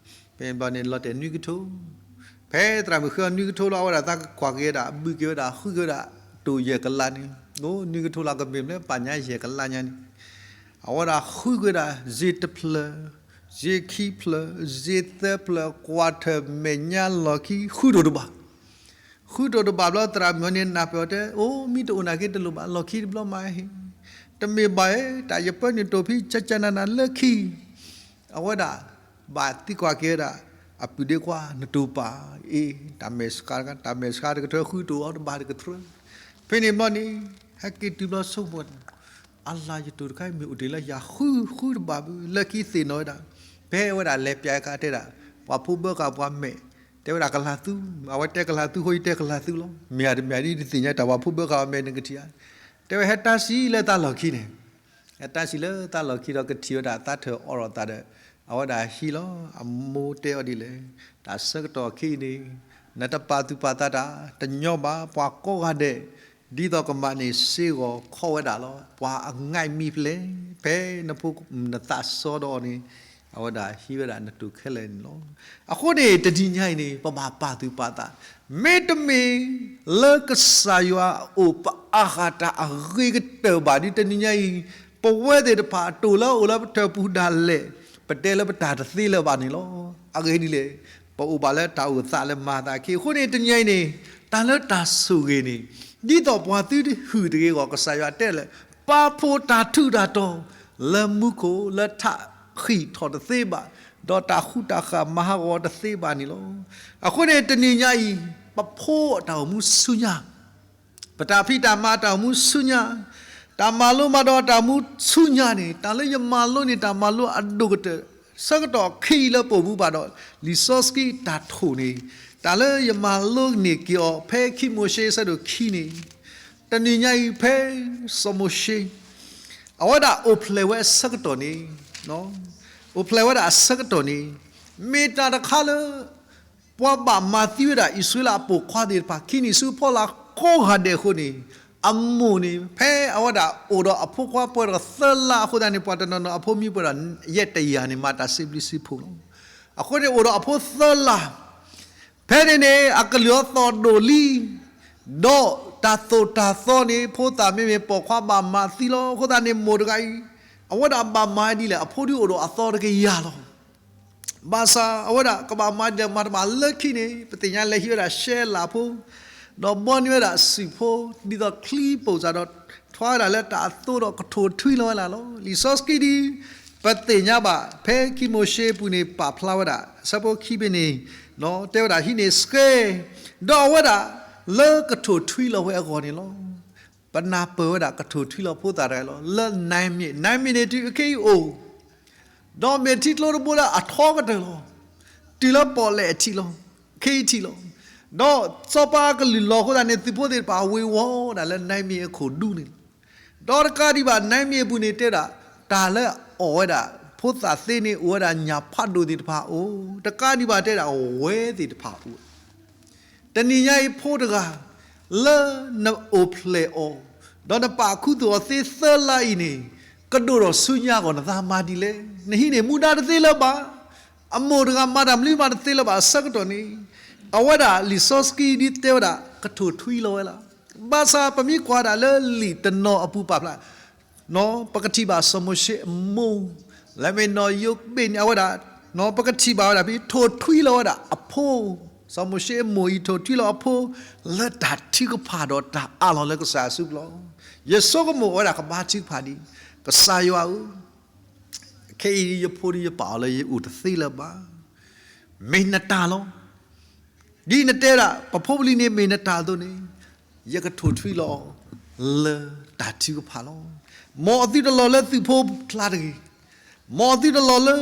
ဖဲဘျီန့ၣ် လီၤတဲာ်နွံကထိ, ဖဲသရၣ်မုၣ်ဃ့အီၤနွံကထိလီၤ အဝဲဒၣ်သးကကွၢ်က့ၤဝဲဒၣ် ဘုၣ်က့ၤဝဲဒၣ် ဃုက့ၤဝဲဒၣ် တိၢ်ယဲၢ်ကလးန့ၣ်, အိၣ်နွံကထိလီၤ ကမ့ၢ်မနုၤ ပာ်ညါယဲၢ်ကလးညါန့ၣ်, အဝဲဒၣ်ဃုက့ၤဝဲဒၣ် စ့တဖျၢၣ်, စ့ခံဖျၢၣ်, စ့သၢဖျၢၣ်, ကွၢ်ထၢၣ်မဲာ်ညါလီၢ်ခံ ဃုတိၢ်တဘၣ် ဃုတိၢ်တဘၣ်ဘျီ သရၣ်မုၣ်န့ၣ် နၢ်ပၢၢ်အီၤတဲ, အိၣ် မ့ၢ်တအိၣ်နာ်က့တလိၣ်ဘၣ်, လီၢ်ခံတဘျီမးဟ့ၣ်, တမ့ၢ်ဘၣ်ဧါ, တၢ်ယပၢနုာ်တိၢ်ဖံ ကၠၢ်ကၠၢ်နးနးလၢခံ, အဝဲဒၣ် ဘၣ်သံကွၢ်က့ၤဝဲဒၣ် အပုၢ်ဒ့ခွါ နတိၢ်ပာ်အ့ၣ်, တၢ်မဲာ်ဆှးတခါ တၢ်မဲာ်ဆှးတကထၢ ဃုတိၢ်အီၤတဘၣ်တကထၢ, ဖဲန့ၣ်ဘျီန့ၣ် ဟဲက့ၤတုၤဘျီဆိကမိၣ် အလၤယတိၢ်တခါအံၤ မ့ၢ်အိၣ်တ့ၢ်လၢယၤ ဃုဃုတဘၣ်ဘၣ်, လၢခံသ့ၣ်နီၣ်ဝဲဒၣ်, ဖဲအဝဲဒၣ်လဲၤပျးအခါတဲဒၣ် ပှၤဖိဘၢဃာ်ပှၤမဲာ်, တဲဝဲဒၣ်ကလၤသူ, အဝဲတဲကလၤသူ ဃိယတဲကလၤသူလီၤ, မ့ၢ်ဧါတမ့ၢ်ဧါဒ်တသ့ၣ်ညါတၢ် ပှၤဖိဘၢဃာ်ပှၤမဲာ်နကထံၣ်ဧါ, တဲဝဲဟဲတၢ်စံးလၢသးလီၢ်ခံန့ၣ် တၢ်စံးလၢသးလီၢ်ခံဒီးကထံၣ်ဝဲဒၣ်သးထၢၣ်အီၣ်ဒီးသးဒီး အဝဲဒၣ်ဟံးလီၤ, အမိၢ်တဲအီၤဒ်လဲၣ်, တၢ်ဆၢကတီၢ်အခံအံၤန့ၣ် နတပာ်သူၣ်ပာ်သးတၢ် တညီဘၣ် ပှၤကိးဂၤဒဲး ဒ်သိးကမၤန့ၢ်စ့ဂီၤခီဝဲဒၣ်လီၤ, ပှၤအငါမံၤဖျဲၣ် ဖဲနဖိနသးစီဒီးအီၤန့ၣ် အဝဲဒၣ်ဟံးဝဲဒၣ်နတိၢ်ခဲလၢာ်န့ၣ်လီၤ. အဃိန့ၣ် တနံၤညါအံၤန့ၣ် ပဘၣ်ပာ်သူၣ်ပာ်သး, မ့တမ့ၢ်လၢကစၢ်ယွၤအအိၣ် ပအါဃာ်တၢ်အဂ့ၤကတၢၢ်ဘၣ်ဒီး တနံၤညါအံၤ ပဝဲသ့ၣ်တဖၣ်အတိၢ်လၢအအိၣ်လၢပထၢၣ်ပူၤဒၣ်လဲာ် ပတဲလၢပတၢ်တသ့လၢၤဘၣ်န့ၣ်လီၤ. အဂ့ၢ်ဒ်လဲၣ်, ပအိၣ်ဘၣ်လၢတၢ်အိၣ်သးလၢမၤသးခံ, အဃိန့ၣ် တနံၤညါအံၤန့ၣ် တၢ်လၢတၢ်ဆိၣ်ဂ့ၤန့ၣ် ဒ်သိးပှၤသုတဟုၣ်တဂ့ၤအဂီၢ် ကစၢ်ယွၤတဲလၢ ပာ်ဖှိၣ်တၢ်ထူးတၢ်တီၤ လၢမူခိၣ် လၢထးဃံးထီၣ်တသ့ဘၣ်, ဒီးတၢ်ဃူတၢ်ဃာ်မၤဟးဂီၤတသ့ဘၣ်န့ၣ်လီၤ. အဃိန့ၣ် တနံၤညါအံၤ ပဖိအတၢ်အိၣ်မူဆူညါ ပတၢ်ဖံးတၢ်မၤအတၢ်အိၣ်မူဆူညါ, တၢ်မၤလိမၤဒိးအတၢ်အိၣ်မူဆူညါန့ၣ် တၢ်လၢယမၤလိန့ၢ်တၢ်မၤလိအဒိၣ်ကတၢၢ် ဆၢကတီၢ်ခံလၢပအိၣ်မူဘၣ်ဒီး လံာ်စီဆှံတၢ်ထိၣ်န့ၣ် တၢ်လၢယမၤလိန့ၢ်က့ၤအီၤ ဖဲခံမိၤၡ့အဆၢဒိၣ်ခံန့ၣ်, တနံၤညါအံၤဖဲစီၤမိၤၡ့ အဝဲဒၣ်အိၣ်ဖျဲၣ်ဝဲအဆၢကတီၢ်န့ၣ်, အိၣ်ဖျဲၣ်ဝဲဒၣ်အဆၢကတီၢ်န့ၣ် မ့ၢ်တၢ်တခါလၢ ပှၤဘၣ်မၤသံဝဲဒၣ်အံၣ်စရ့လးအပိာ်ခွါသ့ၣ်တဖၣ် ခံနံၣ်ဆူအဖီလာ်ကိးဂၤဒဲးအဃိန့ၣ်, အမိၢ်န့ၣ် ဖဲအဝဲဒၣ်အိၣ်ဒီးအဖိခွါပှဲၤဒီးသၢလါအဃိသတးန့ၣ် ပှၤတနီၤနီၤအဖိမံပှဲၤဒီးယဲၢ်တယၤန့ၣ် မၤတၢ်စံးဘျုးစံးဖှိၣ်လီၤ. အဃိန့ၣ်အိၣ်ဒီးအဖိသၢလါ, ဖဲန့ၣ်န့ၣ် အကလုၢ်အသီၣ်ဒိၣ်လံ, ဒီးတၢ်သိၣ်တၢ်သီန့ၣ် ဖိသၣ်မ့မ့ၢ်ပိာ်ခွါဘၣ်မၤသံလီၤ. အဃိသတးန့ၣ် မိၢ်တဂၤအံၤ အဝဲဒၣ်ဘၣ်မၤဒ်လဲၣ် အဖိဒုးအိၣ်ဒီးအသီတကယၤလီၤ. ဘၣ်ဆၣ်အဝဲဒၣ်ကဘၣ်မၤဒ်လဲၣ်မၤတဘၣ်လၢခံန့ၣ် ပသ့ၣ်ညါလဲၤဟံးဝဲဒၣ်ရှဲလးဖိ, ဒီးဘီန့ၢ်ဝဲဒၣ်စုၣ်ဖိ ဒ်သိးချံပိာ်စၢ်ဒီး ထွါဝဲဒၣ်လၢတၢ်အသိဒီးကထိၣ်ထွံလီၤဝဲဒၣ်လီၤ. လံာ်စီဆှံဒ် ပသ့ၣ်ညါဘၣ် ဖဲခံမိၤၡ့အပူၤန့ၣ် ပာ်ဖျါဝဲဒၣ် အဆၢဖိခံဖဲန့ၣ် တဲဝဲဒၣ်ဟံးန့ၢ်စ့, ဒီးအဝဲဒၣ် လၢကထိၣ်ထွံလီၤဝဲအဂီၢ်န့ၣ်လီၤ. ပနၢ်ပၢၢ်ဝဲဒၣ်ကထိၣ်ထွံလီၤဖိသၣ်တဂၤလီၤ. လၢနၢမ့ၣ်, နၢမ့ၣ်န့ၣ်တုၤခဲအံၤအိၣ်, ဒီးမ့ၢ်ထံကျိတဘိလၢအထီကတၢၢ်လီၤ. တုၤလၢပီၣ်လဲၣ်အထံးလီၤ, ခဲအံၤထံးလီၤ. ဒီးစီၤပၤကလုၢ်လီၤအဃိသတးန့ၣ် သုးဖိသ့ၣ်တဖၣ်ဝ့ၤဝီၤဒၣ်လၢနၢမ့ၣ်အခိၣ်ဒူန့ၣ်လီၤ. ဒီးတကးဒံးဘၣ် နၢမ့ၣ်အပူၤန့ၣ်တဲဒၣ် တၢ်လၢအီၣ်ဝဲဒၣ် ဖိသၣ်သ့န့ၣ်အိၣ်ဝဲဒၣ် ညၣ်ဖးဒိၣ်သ့ၣ်တဖၣ်အိၣ်, တကးဒံးဘၣ်တဲဒၣ်ဝဲသ့ၣ်တဖၣ်အိၣ် တနံၤညါအံၤဖိတဂၤ လၢနအိၣ်ဖျဲၣ်အီၤ, ဒီးနပာ်ခူသူၣ်အီၤသ့သၢလါအံၤန့ၣ်, ကဒိၣ်ထီၣ်ဆူညါအဂီၢ်နသးမၤဒ်လဲၣ်. နဟံးန့ၢ်မူဒါတသ့လၢၤဘၣ်. အမိၢ်တဂၤမၤတၢ်မနုၤမးတသ့လၢၤဘၣ်အဆၢကတီၢ်န့ၣ်, အဝဲဒၣ်လံာ်စီဆှံဒ်တဲဝဲဒၣ် ကထိၣ်ထွံလီၤဝဲလီၤ. ဘၣ်ဆၣ်ပမ့ၢ်ကွၢ်ဒၣ်လၢလံာ်တနီၤအပူၤပာ်ဖျါ ပကထံၣ်ဘၣ်စီၤမိၤၡ့အမိၢ်, လၢမ့ၢ်နီၢ်ယိးဘ့ၣ်န့ၣ် အဝဲဒၣ် ပကထံၣ်ဘၣ်ဝဲဒၣ်ဖဲထိၣ်ထွံလီၤဝဲဒၣ်အဖိ, စီၤမိၤၡ့အမိၢ်အံၤထိၣ်ထွံလီၤအဖိ လၢတၢ်ထုကဖၣ်ဒီးတၢ်အးလီၤလၢကစၢ်အစုပူၤလီၤ. ယဆိကမိၣ်ဝဲဒၣ်ကဘါထုကဖၣ်ဒံး, ကစၢ်ယွၤဧၢ, ခဲအံၤယဖိဒုးယပာ်အီၤလၢယအိၣ်တသ့လၢၤဘၣ်. မ့ၢ်နတၢ်လီၤ. ဒ်နတဲဒၣ် ပဖိပလံၤန့ၣ်မ့ၢ်နတၢ်အသိးန့ၣ်, ယကထိၣ်ထွံလီၤလၢတၢ်ထုကဖၣ်လီၤ. မ်အသုတလီၤလၢသုးဖိကျါတဂ့ၤ, မ်အသုတလီၤလၢ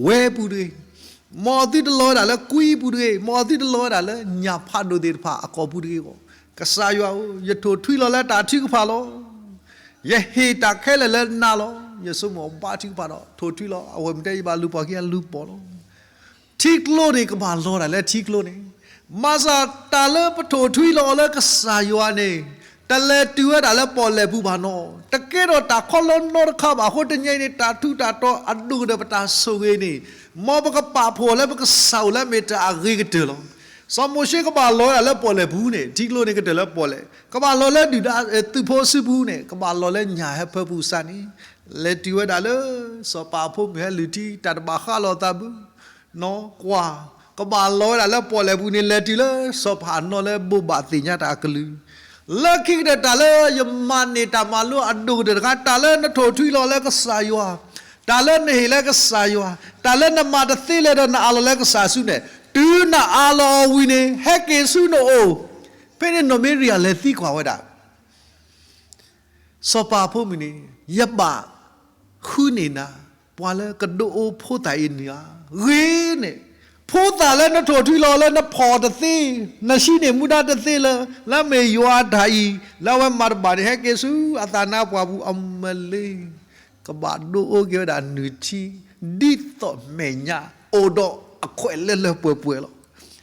ဝဲပူၤတဂ့ၤ, မ်အသုတလီၤဝဲဒၣ်လၢကွံပူၤတဂ့ၤ, မ်အသုတလီၤဝဲဒၣ်လၢညၣ်ဖးဒိၣ်သ့ၣ်တဖၣ်အကိာ်ပူၤတဂ့ၤအဂီၢ်, ကစၢ်ယွၤဧၢ, ယထိၣ်ထွံလီၤလၢတၢ်ထုကဖၣ်လီၤ. ယဟ့ၣ်တၢ်ခဲလၢာ်လၢနၤလီၤ. ယဆိကမိၣ်ဘါထုကဖၣ်ဒီးထိၣ်ထွံလီၤ. အဝဲမ့ၢ်တဲယဘၣ်လူၤပိာ်ခံအလူၤပိာ်လီၤ. ထံကျိန့ၣ်ကဘၣ်လီၤဒၣ်လၢထံကျိန့ၣ်, ဘၣ်ဆၣ်တၢ်လၢပထိၣ်ထွံလီၤအီၤလၢကစၢ်ယွၤန့ၣ်, တလဲၤတုၤဝဲဒၣ်လၢပီၣ်လဲၣ်ပူၤဘၣ်နီၤ. တကဲထီၣ်တၢ်ခီလီနီတခါဘၣ်. အဃိတနံၤအံၤန့ၣ် တၢ်ထူးတၢ်တီၤအဒိၣ်ကတၢၢ်ပတၢ်ဆိၣ်ဂ့ၤန့ၣ်, မ်ပကပာ်ဖှိၣ်လၢပကစၢ်အိၣ်လၢအမ့ၢ်တၢ်အဂ့ၤကတၢၢ်လီၤ. စီၤမိၤၡ့ကဘၣ်လီၤဝဲဒၣ်လၢပီၣ်လဲၣ်ပူၤန့ၣ်, ထံကျိန့ၣ်ကတၢၢ်လၢပီၣ်လဲၣ်, ကဘၣ်လီၤလၢဒုၣ်ဒါသုးဖိစုပူၤန့ၣ်, ကဘၣ်လီၤလၢညၣ်ဟၢဖၢပူၤစ့ၢ်န့ၣ်, လဲၤတုၤဝဲဒၣ်လၢ စီၤပၤအဖိမုၣ်ဟဲလုၢ်ထံ တၢ်တဘၣ်ဃးလိာ်သးဘၣ် ကွၢ်, ကဘၣ်လီၤဝဲဒၣ်လၢပီၣ်လဲၣ်ပူၤန့ၣ် လဲၤတုၤလၢစီၤပၤအနီၢ်လၢဘိးဘၣ်သ့ၣ်ညါတၢ်အကလုၢ်, လၢခံကတၢၢ်တၢ်လၢယမၤန့ၢ်တၢ်မၤလိအဒိၣ်ကတၢၢ်တခါ, တၢ်လၢနထိၣ်ထွံလီၤလၢကစၢ်ယွၤ, တၢ်လၢနဟ့ၣ်လၢကစၢ်ယွၤ, တၢ်လၢနမၤတသ့လၢၤဒီးနအးလီၤလၢကစၢ်စုန့ၣ်, တုၤနအးလီၤအီၤဝံၤန့ၣ် ဟဲက့ၤဆူနအိၣ်, ဖဲန့ၣ်နီၢ်မ့ရံယၤလဲၤသံကွၢ်ဝဲဒၣ် စီၤပၤအဖိမုၣ်န့ၣ်, ယဘၣ်ဃုန့ၢ်နၤ ပှၤလၢကဒိးအိၣ်ဖိသၣ်အံၤန့ၣ်ဧါ. ဂ့ၤန့ၣ်, ဖိသၣ်လၢနထိၣ်ထွံလီၤလၢနဖီၣ်တသ့, နဟံးန့ၢ်မူဒါတသ့လၢၤ, လၢအမ့ၢ်ယွၤအတၢ်အံၤ, လၢအဝဲမၤတဘၣ်န့ၣ် ဟဲက့ၤဆူအသးနါပှၢ်ပူၤအမ့ၢ်လ့ ကဘၣ်ဒိးအိၣ်က့ၤဝဲဒၣ်နုၢ်ထံ, ဒ်သိးမဲာ်ညါအိၣ်ဒီးအခွဲးလၢလၢပှဲၤပှဲၤလီၤ.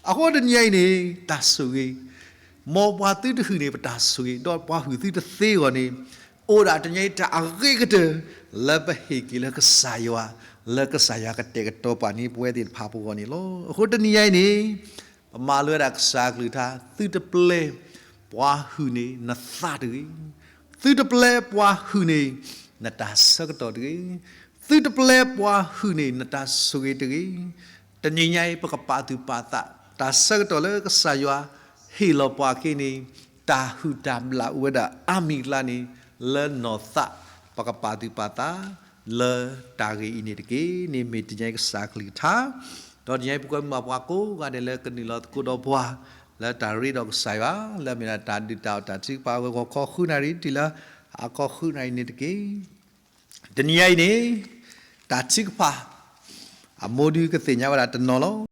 အဃိတနံၤအံၤန့ၣ် တၢ်ဆိၣ်ဂ့ၤ, မ်ပှၤသုတဟုၣ်န့ၣ် ပတၢ်ဆိၣ်ဂ့ၤ, ဒီးပှၤဟုၣ်သုတသ့အဂီၢ်န့ၣ်, အိၣ်ဒၣ်တနံၤအံၤတၢ်အဂ့ၤကတၢၢ် လၢပဟ့ၣ်က့ၤလၢကစၢ်ယွၤ, လၢကစၢ်ယွၤကတဲာ်ကတီၤပာ်န့ၢ်ပဝဲသ့ၣ်တဖၣ်အပူၤအဂီၢ်န့ၣ်လီၤ. အဃိတနံၤအံၤန့ၣ် ပမၤလိဝဲဒၣ်ကစၢ်အကလုၢ်ကထါ, သုတပျဲပှၤဟုၣ်န့ၢ်နသးတဂ့ၤ, သုတပျဲပှၤဟုၣ်န့ၢ်နတၢ်ဆၢကတီၢ်တဂ့ၤ, သုတပျဲပှၤဟုၣ်န့ၢ်နတၢ်ဆိၣ်ဂ့ၤတဂ့ၤ. တနံၤညါအံၤ ပကပာ်သူၣ်ပာ်သး တၢ်ဆၢကတီၢ်လၢကစၢ်ယွၤဟ့ၣ်လီၤပှၤက့ၤန့ၣ်, တၢ်ဟုၣ်တၢ်ဘျၣ်အိၣ်ဝဲဒၣ်အါမံၤအကျါန့ၣ်, လၢနီၢ်သး ပကပာ်သူၣ်ပာ်သး လၢတၢ်ဂ့ၢ်အံၤန့ၣ်တက့ၢ်. န့ၣ်မ့ၢ်တနံၤညါအံၤကစၢ်အကလုၢ်ကထါ, ဒီးတနံၤညါအံၤ ပကွဲမုာ်ဘၣ်ပှၤကိးဂၤဒဲးလၢကနုာ်လီၤသကိးဒီးပှၤ လၢတၢ်ရ့ဒီးကစၢ်ယွၤ, လၢအမ့ၢ်ဒၣ်တၢ်ဒုးတၢ်အီၣ်တၢ်ထုကဖၣ်အဂီၢ် ဂီၤခီဃုနၣ်ရံၣ် တုၤလၢဟါခီဃုနၣ်ရံၣ်န့ၣ်တက့ၢ်. တနံၤညါအံၤန့ၣ် တၢ်ထုကဖၣ် အမိၢ်ဒုကသ့ၣ်ညါဝဲဒၣ်တနီၤလီၤ.